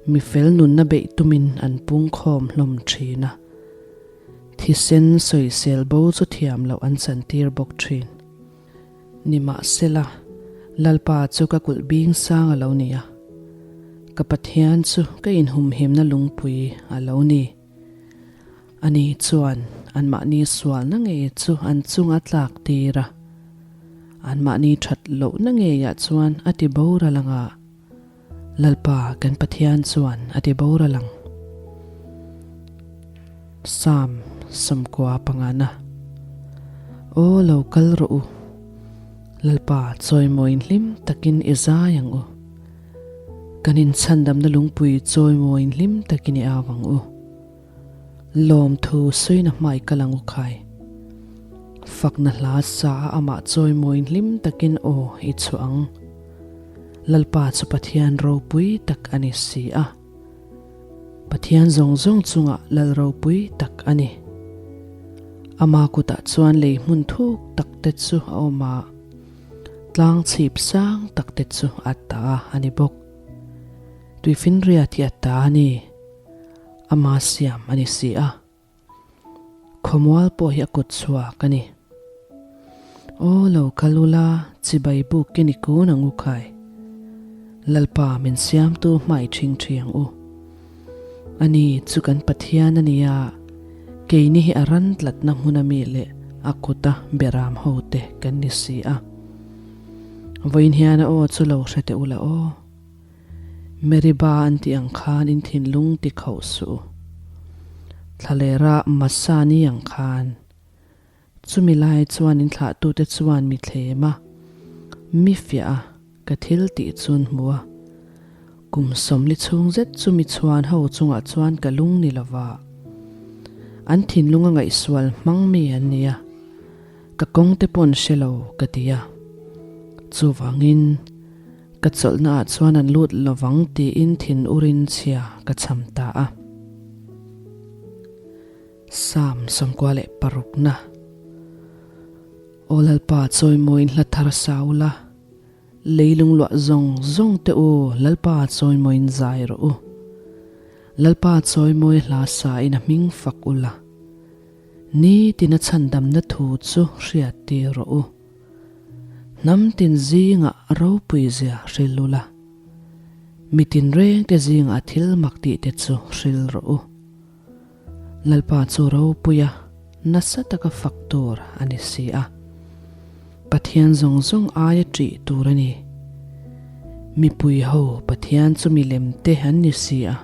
Mi fel nunna beih tumin an pungkhawm hlawm thin a, thisen sawisel bo chu thiam loh an chantir bawk thin. Nimahsela, Lalpa chu ka kulh bing sang a lo ni a, ka Pathian chu ka inhumhimna lungpui a lo ni. Ani chuan anmahni sualna ngei chu an chunga tlak tir a, anmahni that lohna ngeiah chuan a ti boral ang a, Lalpa kan Pathian chuan a ti boral ang. Psalm 95 Aw lo kal rawh u, Lalpa chawimawiin hlim takin i zai ang u. Kan inchhandamna lungpui chawimawiin hlim takin i au ang u. Lawmthu sawina hmai kal ang u khai. Fakna hla sa a amah chawimawiin hlim takin aw i chhuah ang. Lalpa chu Pathian ropui tak a ni si a. Pathian zawng zawng chungah lal ropui tak a ni. Ama kutah chuan lei hmun thuk tak te chu a awm a. Tlang chhip sang tak te chu a ta a ni bawk. Tuifinriat hi a ta a ni. Ama siam a ni si a. Khawmual pawh hi a kut chhuak a ni. Aw lo kal ula chibai buk i ni kun ang u khai. Lalpa min siamtu hmai ṭhing ṭhi ang u. Ani chu kan Pathian a ni a. Keini hi a ran tlatna hmuna mi leh a kuta beram ho te kan ni si a. Vawiin hian a aw chu lo hre teh ula aw. Meriba an tih ang khan in thinlung ti khauh suh u. Thlalera Masani ang khan. Chumi lai chuan in thlahtute chuan mi thlem a, mi fiah a, ka thil tih chu an hmu a. Kum sawmli chhung zet chu mi chhuan ho chungah chuan ka lung ni lova, an thinlung a ngaihsual hmang mi an ni a, ka kawng te pawh an hre lo ka ti a. Chuvangin ka chawlhna ah chuan an lut lovang tiin thin urin chhia ka cham ta a. Psalm 96 na. Aw Lalpa chawimawiin hla thar sa ula, leilung luah zawng zawng te u Lalpa chawimawiin zai rawh u. Lalpa chawimawi hla sa in a hming fak ula, nitin a chhandamna thu chu hriat tir rawh u. Hnam tin zingah ropui zia hril ula, mi tinreng te zingah thil mak tih te chu hril rawh u. Lalpa chu ropuia nasa taka fak tur a ni si a, Pathian zawng zawng aia ṭih tur a ni. Mipui ho Pathian chu milem te an ni si a,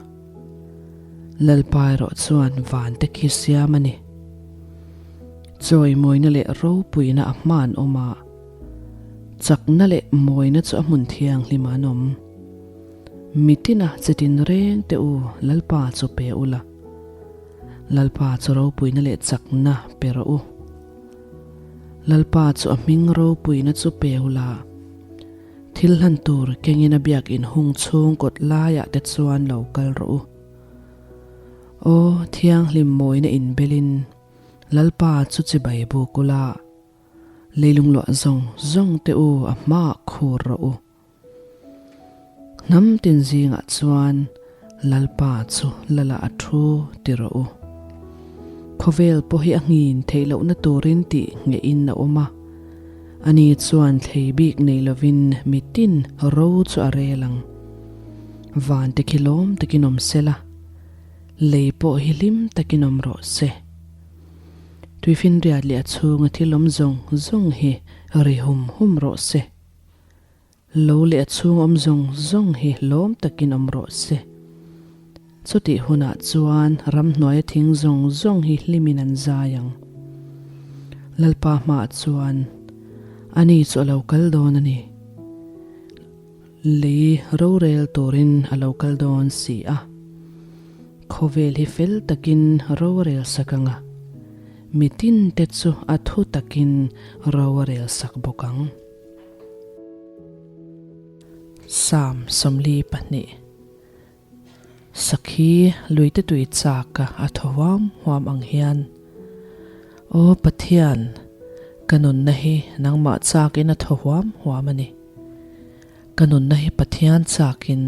Lalpa erawh chuan van te khi siam a ni. Chawimawina leh ropuina a hma an awm a, chakna leh mawina chu a hmun thianghlim ah an awm. Mitina che tinreng teh u, Lalpa chu pe ula. Lalpa chu ropuina leh chakna pe rawh u. Lalpa chu a hming ropuina chu pe ula. Thil hlan tur kengin a biakin hung chhung kawt laiah te chuan lo kal rawh u. Aw, thianghlim mawina inbelin Lalpa chu chibai buk ula, leilung luah zawng zawng teh u a hmaah khur rawh u. Hnam tin zingah chuan Lalpa chu Lala a thu ti rawh u. Khawvel pawh hi a nghin theih lohna turin tih ngehin a awm a, ani chuan thlei bik nei lovin mitin ro chu a rel ang. Van te khi lawm takin awm se la, lei pawh hi hlim takin awm rawh se. Tuifinriat leh a chhunga thil awm zawng zawng hi ri hum hum rawh se. Lo leh a chhung awm zawng zawng hi lawm takin awm rawh se. Chutih hunah chuan ramhnuaia thing zawng zawng hi hlimin an zai ang. Lalpa hmaah chuan ani chu a lo kal dawn a ni. Lei rorel turin a lo kal dawn si a. Khawvel hi fel takin rorel sak ang a, mitinte chu a thu takin ro a rel sak bawk ang. Psalm 42 Sakhi luite tui chak a thaw huam huam ang hian, Aw Pathian, ka nunna hi nangmah chakin a thaw huam huam a ni. Ka nunna hi Pathian chakin,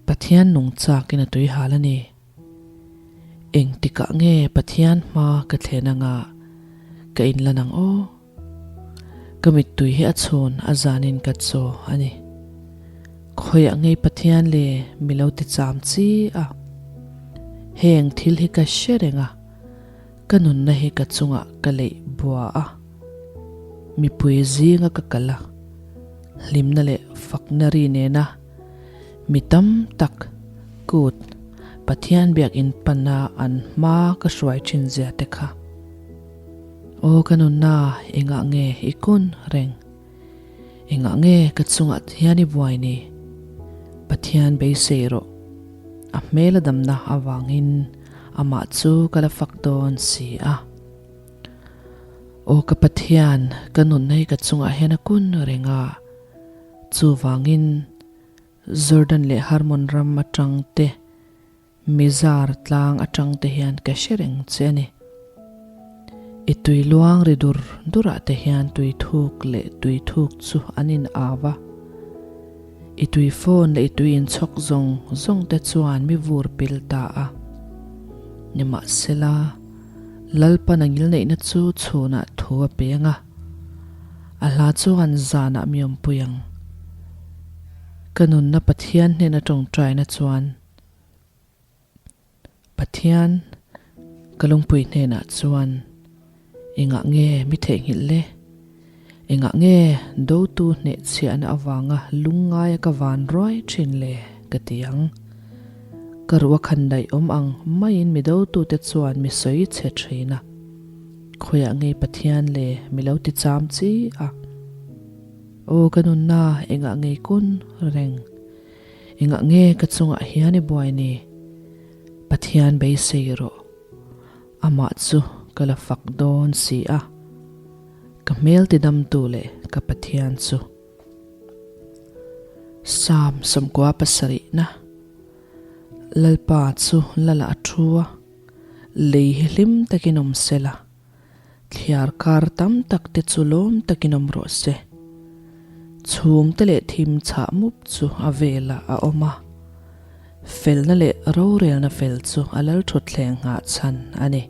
Pathian nung chakin a tui hal a ni. Engtikah nge Pathian hma ka thlen anga ka inlan ang aw? Ka mittui hi a chhun a zanin ka chaw a ni. Khawiah ngei Pathian le mi lo ti cham chi a. Heng thil hi ka hre reng a, ka nunna hi ka chungah ka leih bua a. Mipui zinga ka kal a, hlimna leh fakna ri nena mi tam tak kut Pathian biakinn pana an hma ka hruai thin zia te kha. Aw ka nunna, engah nge i kun reng? Engah nge ka chungah hian i buai ni? Pathian beisei rawh. A hmel a damna avangin amah chu ka la fak dawn si a. Aw ka Pathian, ka nunna hi ka chungah hian a kun reng a. Chuvangin Jordan leh Hermon ram atang te, Mizar tlang atang te hian ka hre reng che a ni. I tui luang ri dur durah te hian tui thuk leh tui thuk chu an in au a. I tui phone leh i tui inchhawk zawng zawng te chuan mi vur pil ta a. Nimahsela, Lalpan a ngilneihna chu chhunah thu a peng a, a hla chuan zanah mi awmpui ang. Ka nunna Pathian hnena tawngtaina chuan Pathian, Ka lungpui hnenah chuan, Engah nge mi theihnghilh le? Engah nge dotu hnehchhiahna avanga lungngaia ka van ruai thin le? ka ti ang. Ka ruh a khan daih awm ang maiin mi dotute chuan mi sawi chhe thin a. Khawiah nge Pathian le mi lo ti cham chi a? Aw ka nunna engah nge kun reng? Engah nge ka chungah hian i buai ni? Pathian beisei rawh. Amah chu ka la fak dawn si a, ka hmel tidamtu leh ka Pathian chu. Psalm 77 Lalpa chu lala a thu a, lei hi hlim takin awm sela, Thliar kar tam tak te chu lawm takin awm rawh se. Chhum te leh thim chhah mup chu a velah a awm a. Felna leh rorelna fel chu a lal thutthleng nghah chhan a ni.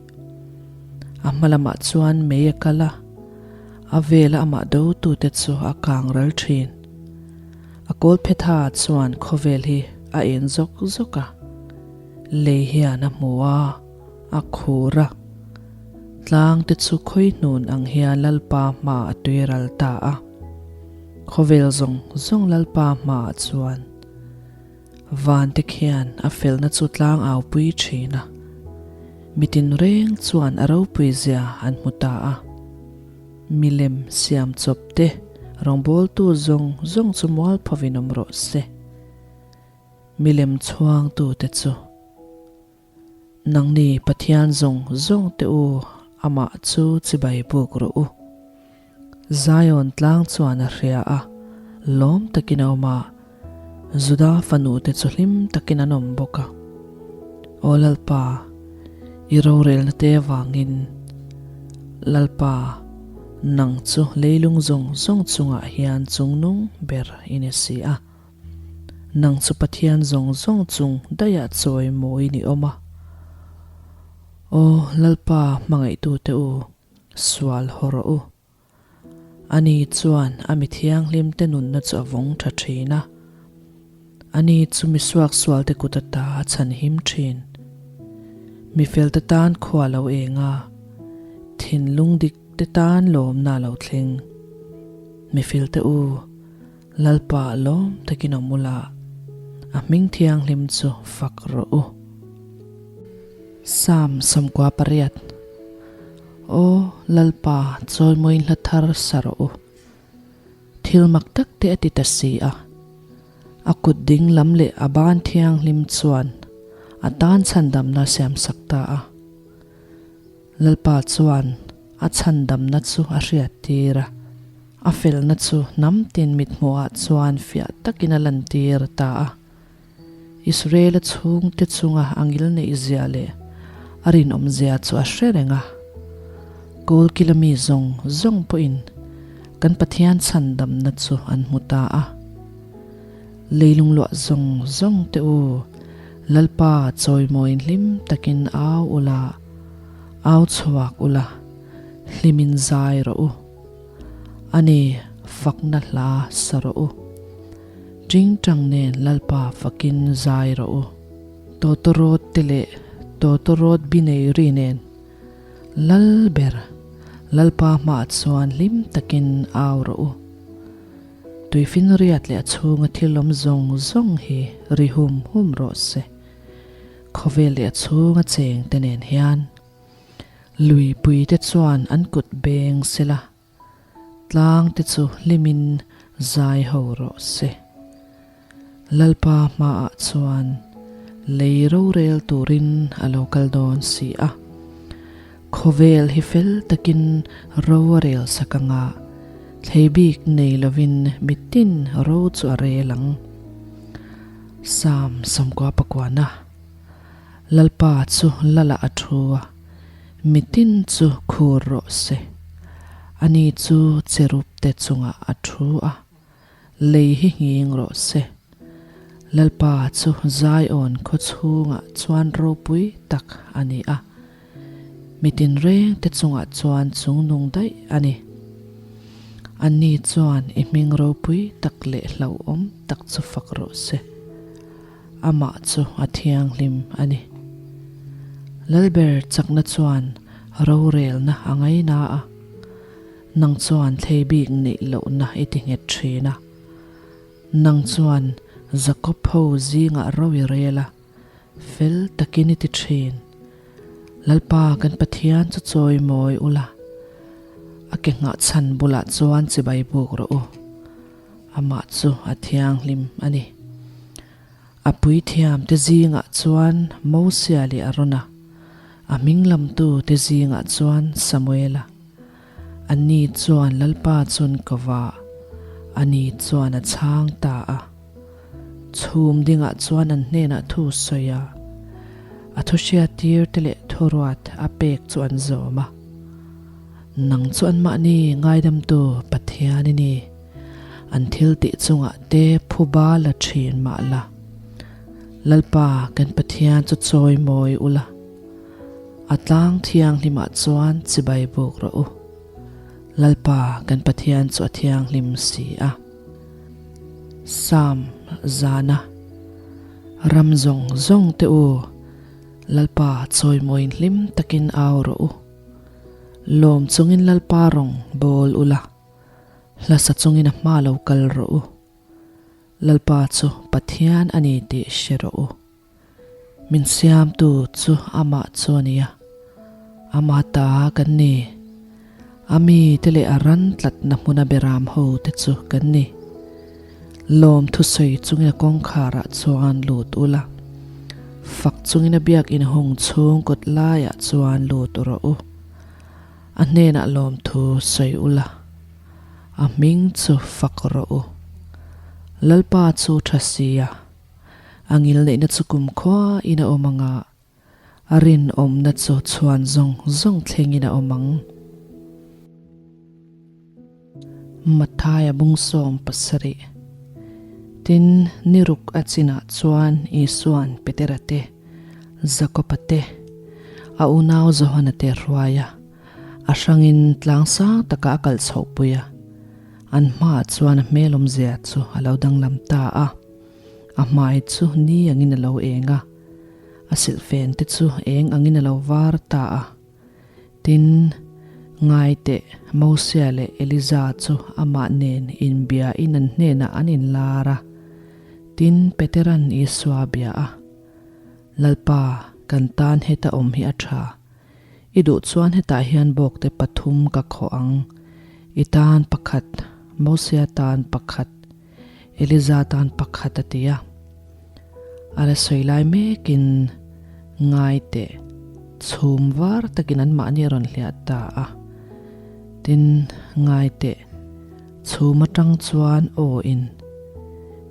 A hma lamah chuan mei a kal a, a vela amah dotute chu a kang ral thin. A kawlphetha chuan khawvel hi a en zawk zawk a, lei hian a hmu a. A khur a, tlang te chu khawihnun ang hian Lalpa hmaah a tui ral ta a. Khawvel zawng zawng Lalpa hmaah chuan van te khian a felna chu tlang au pui thin a, mitin reng chuan a ropui zia an hmu ta a. Milem siam chawp te rawngbawltu zawng zawng chu mualphovin awm rawh se. Milem chhuangtute chu. Nangni Pathian zawng zawng te u, amah chu chibai buk rawh u. Zion tlang chuan a hria a, lawm takin a awm a, Juda fanu te chu hlim takin an awm bawk a. Aw Lalpa, i rorelna te avangin, Lalpa, nang chu leilung zawng zawng chungah hian chungnung ber i ni si a. Nang chu Pathian zawng zawng chung daihah chawi mawi ni awm a. Aw Lalpa hmangaihtute u, sual haw rawh u. Ani chuan a mi thianghlimte nunna chu a vawng tha thin a. Ani chu mi suaksualte kut ata a chhanhim thin. Mi felte tan khua lo eng a, thinlung dikte tan lawmna a lo thleng. Mi felte u, Lalpa lawm takin awm ula, a hming thianghlim chu fak rawh u. Psalm 98 Aw Lalpa, chawimawiin hla thar sa rawh u. Thil mak tak te a ti ta si a. A kut ding lam leh a ban thianghlim chuan a tan chhandamna siamsak ta a. Lalpa chuan a chhandamna chu a hriattir a, a felna chu hnam tin mithmuhah chuan fiah takin a lantir ta a. Israela chhungte chunga a ngilneihzia leh a rinawmzia chu a hre reng a. Kawlkila mi zawng zawng pawhin kan Pathian chhandamna chu an hmu ta a. Leilung luah zawng zawng te u, Lalpa chawimawiin hlim takin au ula, au chhuak ula, hlimin zai rawh u. Ani, fakna hla sa rawh u. Tingtang nen Lalpa fakin zai rawh u. Tawtawrawt te leh tawtawrawt bi nei ri nen Lal ber, Lalpa hmaah chuan hlim takin au rawh u. Tuifinriat leh a chhunga thil awm zawng zawng hi ri hum hum rawh se. Khawvel leh a chhunga cheng te nen hian luipui te chuan an kut beng se la, tlang te chu hlimin zai ho rawh se. Lalpa hmaah chuan lei rorel turin a lo kal dawn si a. Khawvel hi fel takin ro a rel sak anga thlei bik nei lovin mitin ro chu a rel ang. Psalm 99 Lalpa chu Lalah a thu a, mitin chu khur rawh se. Ani chu cherub te chungah a thu a. Lei hi nghing rawh se. Lalpa chu Zion khaw chhungah chuan ropui tak a ni a, mi tinreng te chungah chuan chungnung daih a ni. Anni chuan i hming ropui tak leh hlauhawm tak chu fak rawh se. Amah chu a thianghlim a ni. Lalber chakna chuan rorelna a ngaina a, nang chuan thlei bik neih lohna i ti nghet thin a. Nang chuan Jakob ho zingah ro i rel a, fel takin i ti thin. Lalpa kan Pathian chu chawi mawi ula, a ke nghah chhan bulah chuan chibai buk rawh u. Amah chu a thianghlim a ni. A puithiam te zingah chuan Mosia leh Arona, a hming lamtu te zingah chuan Samuela. Anni chuan Lalpa chun ko va, ani chuan a chhang ta a. Chhum dingah chuan an hnenah thu sawi a, a thu hriattir te leh thuruat a pek chu an zawm a. Nang chu anmahni ngaidamtu Pathian i ni. An thil tih chungah te phuba la thin mah la. Lalpa kan Pathian chu chawi mawi ula, a tlang thianghlimah chuan chibai buk rawh u. Lalpa kan Pathian chu a thianghlim si a. Psalm zana ram zawng zawng te u, Lalpa chawimawiin hlim takin au rawh u. Lawm chungin Lalpa rawng bawl ula, hlasa chungin a hma lo kal rawh u. Lalpa chu Pathian a ni tih hre rawh u. Min siamtu chu amah chu a nia, ama ta kan ni. A mite leh a ran tlatna hmuna beram ho te chu kan ni. Lawm thusawi chungin a kawngkharah chuan lut ula, fak chungin a biakinn hung chhung kawt laiah chuan lut rawh u. A hnenah lawmthu sawi ula, a hming chu fak rawh u. Lalpa chu tha sia, a ngilneihna chu kumkhua in a awm anga, a rinawmna chu chhuan zawng zawng thlengin a awm ang. Mathaia bungsawm pasarih. Tin, ni ruk a chinah chuan Isua'n Petera te, Jakoba te, a unau Johana te hruai a, a hrangin tlang sang takah a kal chhohpui a. An hmaah chuan a hmel awmzia chu a lo danglam ta a, a hmai chu ni angin a lo eng a, a silhfen te chu eng angin a lo var ta a. Tin, ngai teh, Mosia leh Eliza chu amah nen inbiain an hnenah an inlar a. Tin, Petera'n Isua a bia a, Lalpa, kan tan heta awm hi a tha. I duh chuan hetah hian bawkte pathum ka khawh ang, i tan pakhat, Mosia tan pakhat, Eliza tan pakhat a ti a. A la sawi lai mekin ngai teh chhum var takin anmahni a rawn hliah ta a. Tin, ngai teh chhum atang chuan aw in,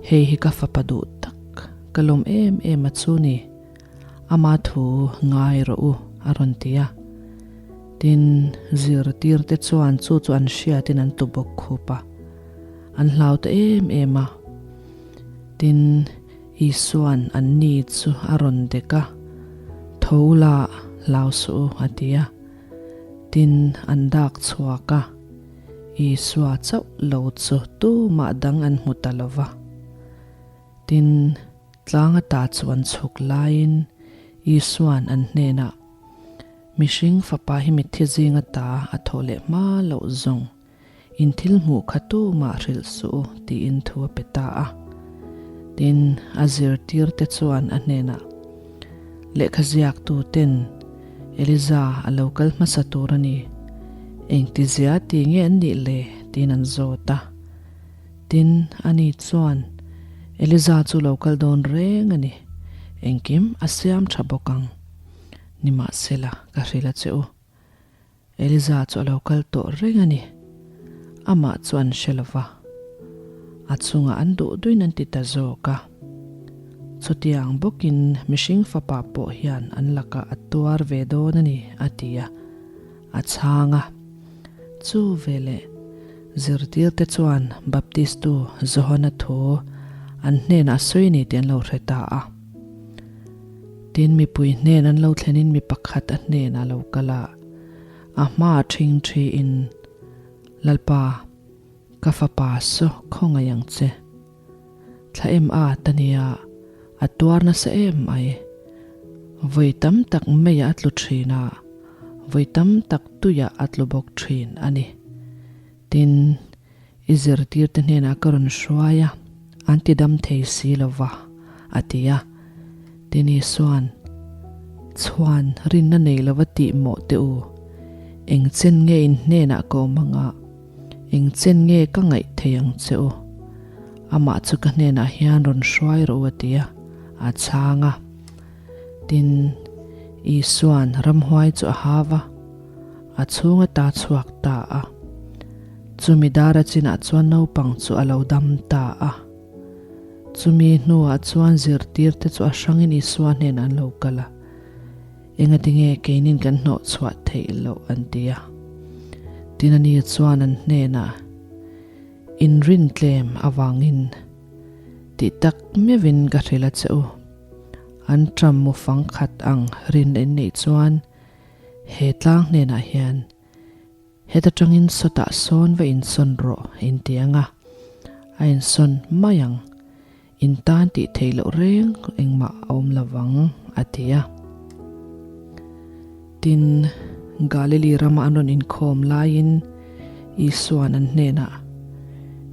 Hei hi ka fapa duh tak, ka lawm em em a chu ni, ama thu ngai rawh u a rawn ti a. Tin, zirtirte chuan chu chu an hriatin an tu bawk khup a. An hlau ta em em a. Tin, Isua'n anni chu a rawn dek a, Tho la, hlau suh u, a ti a. Tin, an dak chhuak a, Isua chauh lo chu tumah dang an hmu ta lo va. Tin, tlang ata chu an chhuk laiin Isua'n an hnenah, Mihring Fapa hi mitthi zinga ta a thawh leh hma loh zawng. In thil hmuh kha tumah hrilh suh u tiin thu a pe ta a. Tin, a zirtirte chuan a hnenah, Lehkha ziaktu ten Eliza a lo kal hmasa tur a ni, engtizia ti nge an nih le? tiin an zawt a. Tin, ani chuan, Eliza chu lo kal dawn reng a ni, engkim a siam tha bawk ang. Nimahsela, ka hrilh a che u. Eliza chu a lo kal tawh reng a ni. Amah chu an hre lo va, a chungah an duh duin an ti ta zawk a. Chutiang bawkin mihring fapa pawh hian an lakah a tuar ve dawn a ni, a ti a, a chhang a. Chu veleh zirtirte chuan Baptistu Johana thu an hnenah a sawi a ni tih an lo hre ta a. Tin, mipui hnen an lo thlenin mi pakhat a hnenah a lo kal a, a hmaah ṭhing ṭhiin, Lalpa, ka fapa saw khawngaih ang che. Thla em at a nia, a tuar nasa em mai. Vawi tam tak meiah a tlu thin a, vawi tam tak tuiah a tlu bawk thin a ni. Tin, i zirtirte hnenah ka rawn hruai a, an ti dam thei si lo va, a ti a. Tin Isua'n, Chhuan rinna nei lova tih mawh teh u, eng chen nge in hnenah ka awm anga, eng chen nge ka ngaih thei ang che u? Amah chu ka hnenah hian rawn hruai rawh u a ti a, a chhang a. Tin, Isua'n ramhuai chu a hau a, a chhung ata chhuak ta a. Chumi dara chinah chuan naupang chu a lo dam ta a. Chumi hnuah chuan zirtirte chu a hrangin Isua hnenah an lo kal a, Engati nge keinin kan hnawh chhuah theih loh an ti a. Tin ani chuan an hnenah, Inrin tlem avangin tih tak meuhin ka hrilh a che u. An ṭam mu fang khat ang rin in neih chuan he tlang hnenah hian heta ṭangin sawtah sawn va insawn rawh in ti ang a, a insawn mai ang. In tan tih theih loh reng engmah a awm lo vang, a ti a. Tin, Galili rama an rawn inkhawm laiin Isua'n an hnenah,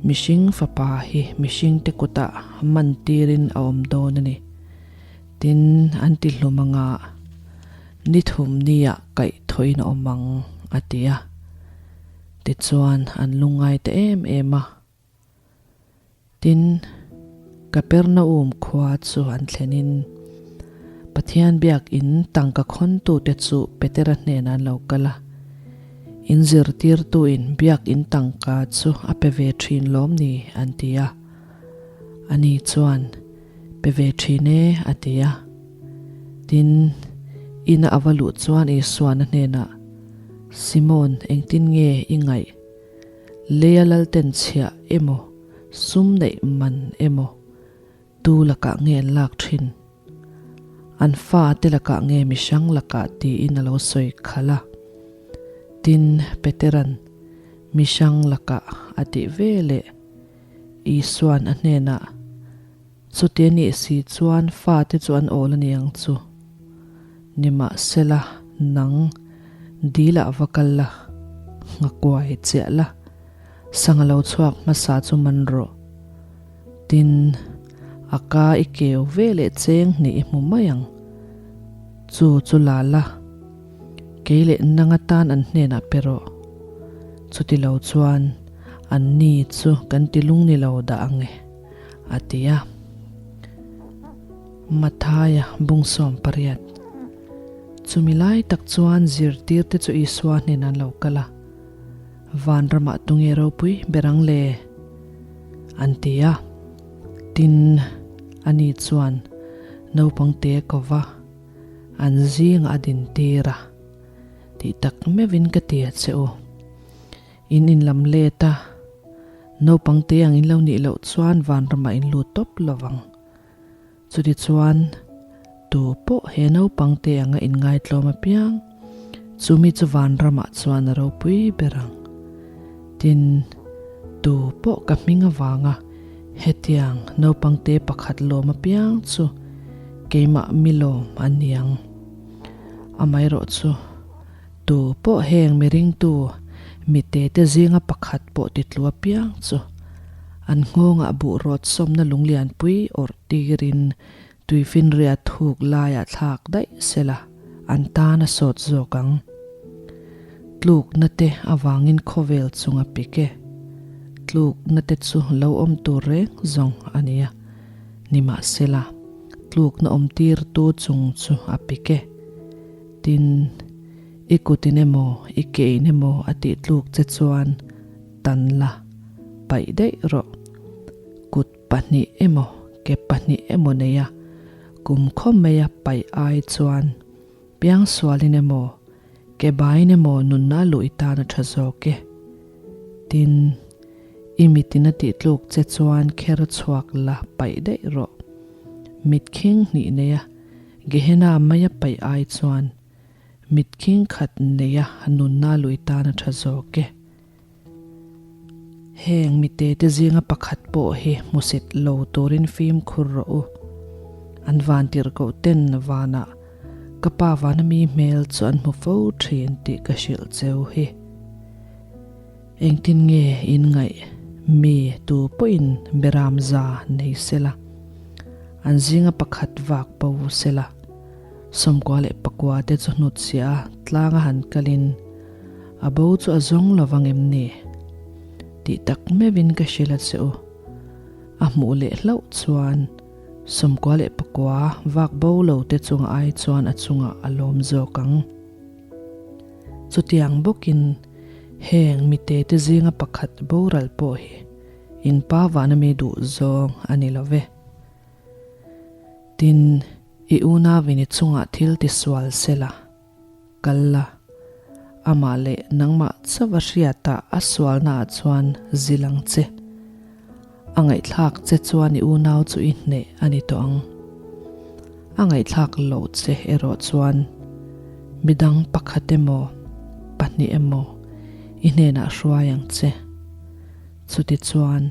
Mihring Fapa hi mihringte kutah man tirin a awm dawn a ni. Tin, an ti hlum anga ni thum niah kaih thawhin a awm ang, a ti a. Tichuan, an lungngai ta em em a. Tin, Kapernaum khua chu an thlenin Pathian biakin tangka khawntute chu Petera hnenah an lo kal a. In zirtirtuin biakin tangka chu a pe ve thin lawm ni? an ti a. Ani chuan, Pe ve thin e, a ti a. Tin, ina a va luh chuan Isuan a hnenah, Simon, engtin nge i ngaih? Leia lalten chhiah emaw, sum neih man emaw, tu lakah nge an lak thin? An fa te lakah nge mihrang lakah tiin a lo sawi khalh a. Tin, Petera'n mihrang lakah a tih ve leh Isua'n a hnenah, Chuti a nih si chuan fate chu an awl a ni ang chu. Nimahsela, nang dilah va kal la, nghakuai chiah la, sangha lo chhuak hmasa chu man rawh. Tin, a ka i keu ve leh cheng hnih i hmu mai ang. Chu chu la la, kei leh nang atan an hnenah pe rawh. Chuti lo chuan an ni chu kan ti lung ni lo dah ang e. A ti a. Mathaia bungsawm pariat. Chumi lai tak chuan zirtirte chu Isua hnenah an lo kal a, Vanramah tunge ropui ber ang le? An ti a. Tin, ani chuan naupangte ko va, an zingah a dintir a, Tih tak meuhin ka ti a che u. In inlam let a, naupang te ang in lo nih loh chuan vanramah in lut tawp lo vang. Chutichuan, tu pawh he naupang te anga inngaitlawm apiang, chumi chu vanramah chuan a ropui ber ang. Tin, tu pawh ka hming avanga hetiang naupang te pakhat lawm apiang chu keimah mi lawm an ni ang. Amaherawh chu, Tu pawh heng miringtu mitete zinga pakhat pawh titlu apiang chu an nghawngah buh rawt sawmna lunglianpui awrh tirin tuifinriat thuk laiah thlak daih sela an tan a sawt zawk ang. Tlukna te avangin khawvel chunga pik e. Tlukna te chu lo awm tur reng zawng a nia. Nimahsela, tlukna awm tirtu chung chu a pik e. Tin, i kutin emaw, i kein emaw a tih tluk che chuan tan la, paih daih rawh. Kut pahnih emaw, ke pahnih emaw neia kum khaw maia paih ai chuan piangsualin emaw, ke baiin emaw nunna luh i tan a tha zawk e. Tin, i mitin a tih tluk che chuan kher chhuak la paih daih rawh. Mit khing hnih neia Gehenna maia paih ai chuan mit khing khat neia nunna lui tan a tha zawk e. Heng mitete zinga pakhat pawh hi hmusit lo turin fimkhur rawh u. An vantirhkoh ten vanah. Ka Pa vana mi hmel chu an hmu fo thin tih ka hrilh cheu hi. Engtin nge in ngaih mi tu pawhin beram za nei sela, an zinga pakhat vak bo sela, 94 leh pakua te chu hnutchhiah a tlanga han kalin a bo chu a zawng lo vang em ni? Tih tak meuhin ka hrilh a che u. A hmuh leh hlauh chuan 99 vak bo lo te chunga ai chuan a chungah a lawm zawk ang. Chutiang bawkin heng mite te zinga pakhat boral pawh hi in pa vana mi duh zawng a ni lo ve. Tin, i unauin i chungah thil tisual sela, kal la, amah leh nangmah chauh a hriatah a sualnaah chuan zil ang che. A ngaihthlak che chuan i unau chu i hneh a ni tawh ang. A ngaihthlak loh che erawh chuan midang pakhat emaw, pahnih emaw i hnenah hruai ang che. Chutichuan,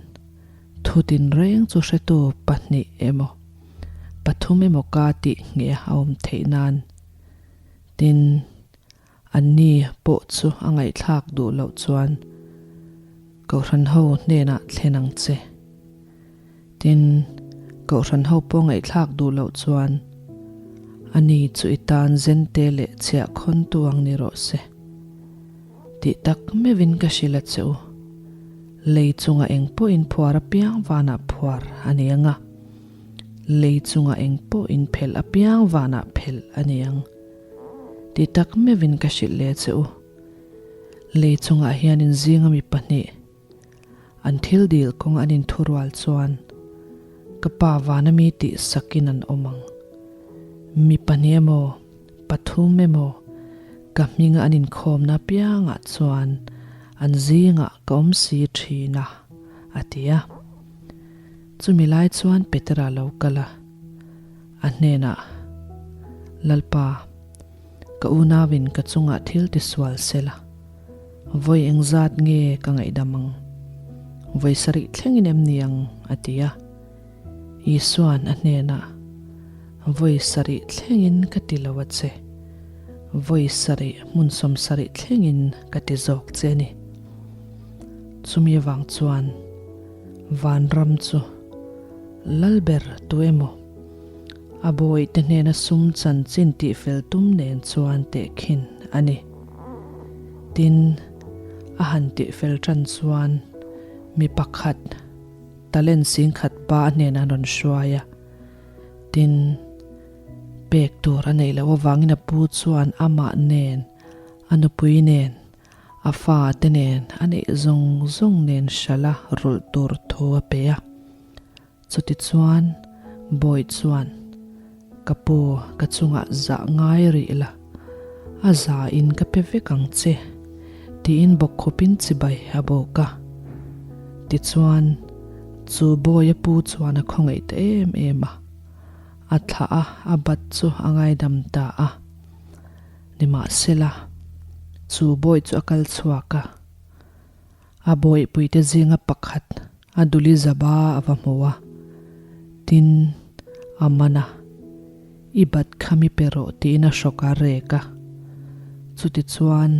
thu tinreng chu hretu pahnih emaw, pathum emaw ka tih ngheh a awm theih nan. Tin, Anni pawh chu a ngaihthlak duh loh chuan Kohhran ho hnenah thlen ang che. Tin, Kohhran ho pawh ngaihthlak duh loh chuan ani chu i tan zente leh chhiah khawntu ang ni rawh se. Tih tak meuhin ka hrilh a che u. Lei chunga eng pawh in phuar apiang vanah phuar a ni ang a, lei chunga eng pawh in phelh apiang vanah phelh a ni ang. Ti tak meuhin ka hrilh leh che u. Lei chungah hian in zinga mi pahnih an thil dil kawng an inthurual chuan ka pa vana mi tih sakin an awm ang. Mi pahnih emaw, pathum emaw ka hminga an inkhawmna apiangah chuan an zingah ka awm si thin a, a ti a. Chumi lai chuan Petera lo kal a. A hnenah, Lalpa, ka unauin ka chungah thil tisual sela, vawi engzat nge ka ngaihdam ang? Vawi sarih thlengin em ni ang? a ti a. Isua'n a hnenah, Vawi sarih thlengin ka ti lo a che, vawi sarih hmun 70 thlengin ka ti zawk che a ni. Chumi avang chuan vanram chu Lalber tu emaw? A bawihte hnena sum chanchin tihfel tum nen chuan tehkhin a ni. Tin, a han tihfel tan chuan mi pakhat talent singkhat pa a hnenah an rawn hruai a. Tin, pek tur a neih loh avangin a pu chuan amah nen, a nupui nen, A fate nen a neih zawng zawng nen hralh a rulh tur thu a pe a. Chutichuan Bawi chuan, Ka pu, ka chungah zah ngai rih la, a za in ka pe vek ang che, tiin bawkkhupin chibai a bawk a. Tichuan, chu Bawia pu chuan a khawngaih ta em em a, a thlah a, a bat chu a ngaidam ta a. Nimahsela, chu bawi chu a kal chhuak a, a bawihpuite zinga pakhat a duli zaba a va hmu a, tin, a man a, I bat kha mi pe rawh tiin a hrawk a rek a. Chutichuan,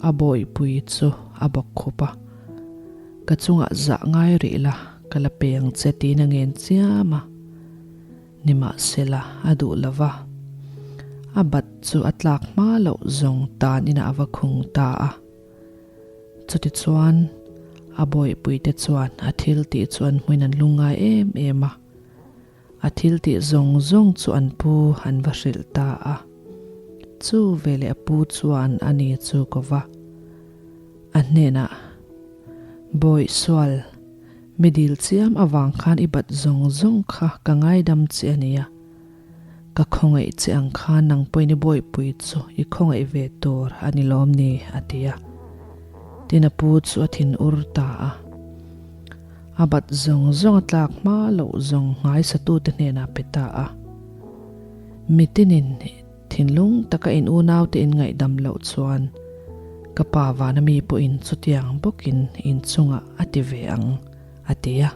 a bawihpui chu a bawk khup a, Ka chungah zah ngai rih la, ka la pe ang che tiin a ngen chiam a. Nimahsela, a duh lo va, a bat chu a tlak hma loh zawng tan inah a va khung ta a. Chutichuan, a bawihpuite chuan a thil tih chu an hmuin an lungngai em em a, a thil tih zawng zawng chu an pu an va hrilh ta a. Chu veleh a pu chuan a ni chu ko va, a hnenah, Bawih sual, Mi dil chiam avang khan i bat zawng zawng kha ka ngaidam che a nia. Ka khawngaih che ang khan nang pawhin i bawihpui chu i khawngaih ve tur a ni lawm ni, a ti a. Tin a pu chu a thin ur ta a. A bat zawng zawng a tlak hma loh zawng nghaisatute hnenah pe ta a. Mitinin Thinlung taka in unaute in ngaihdam loh chuan ka pa vana mi pawhin chutiang bawkin in chungah a ti ve ang, a ti a.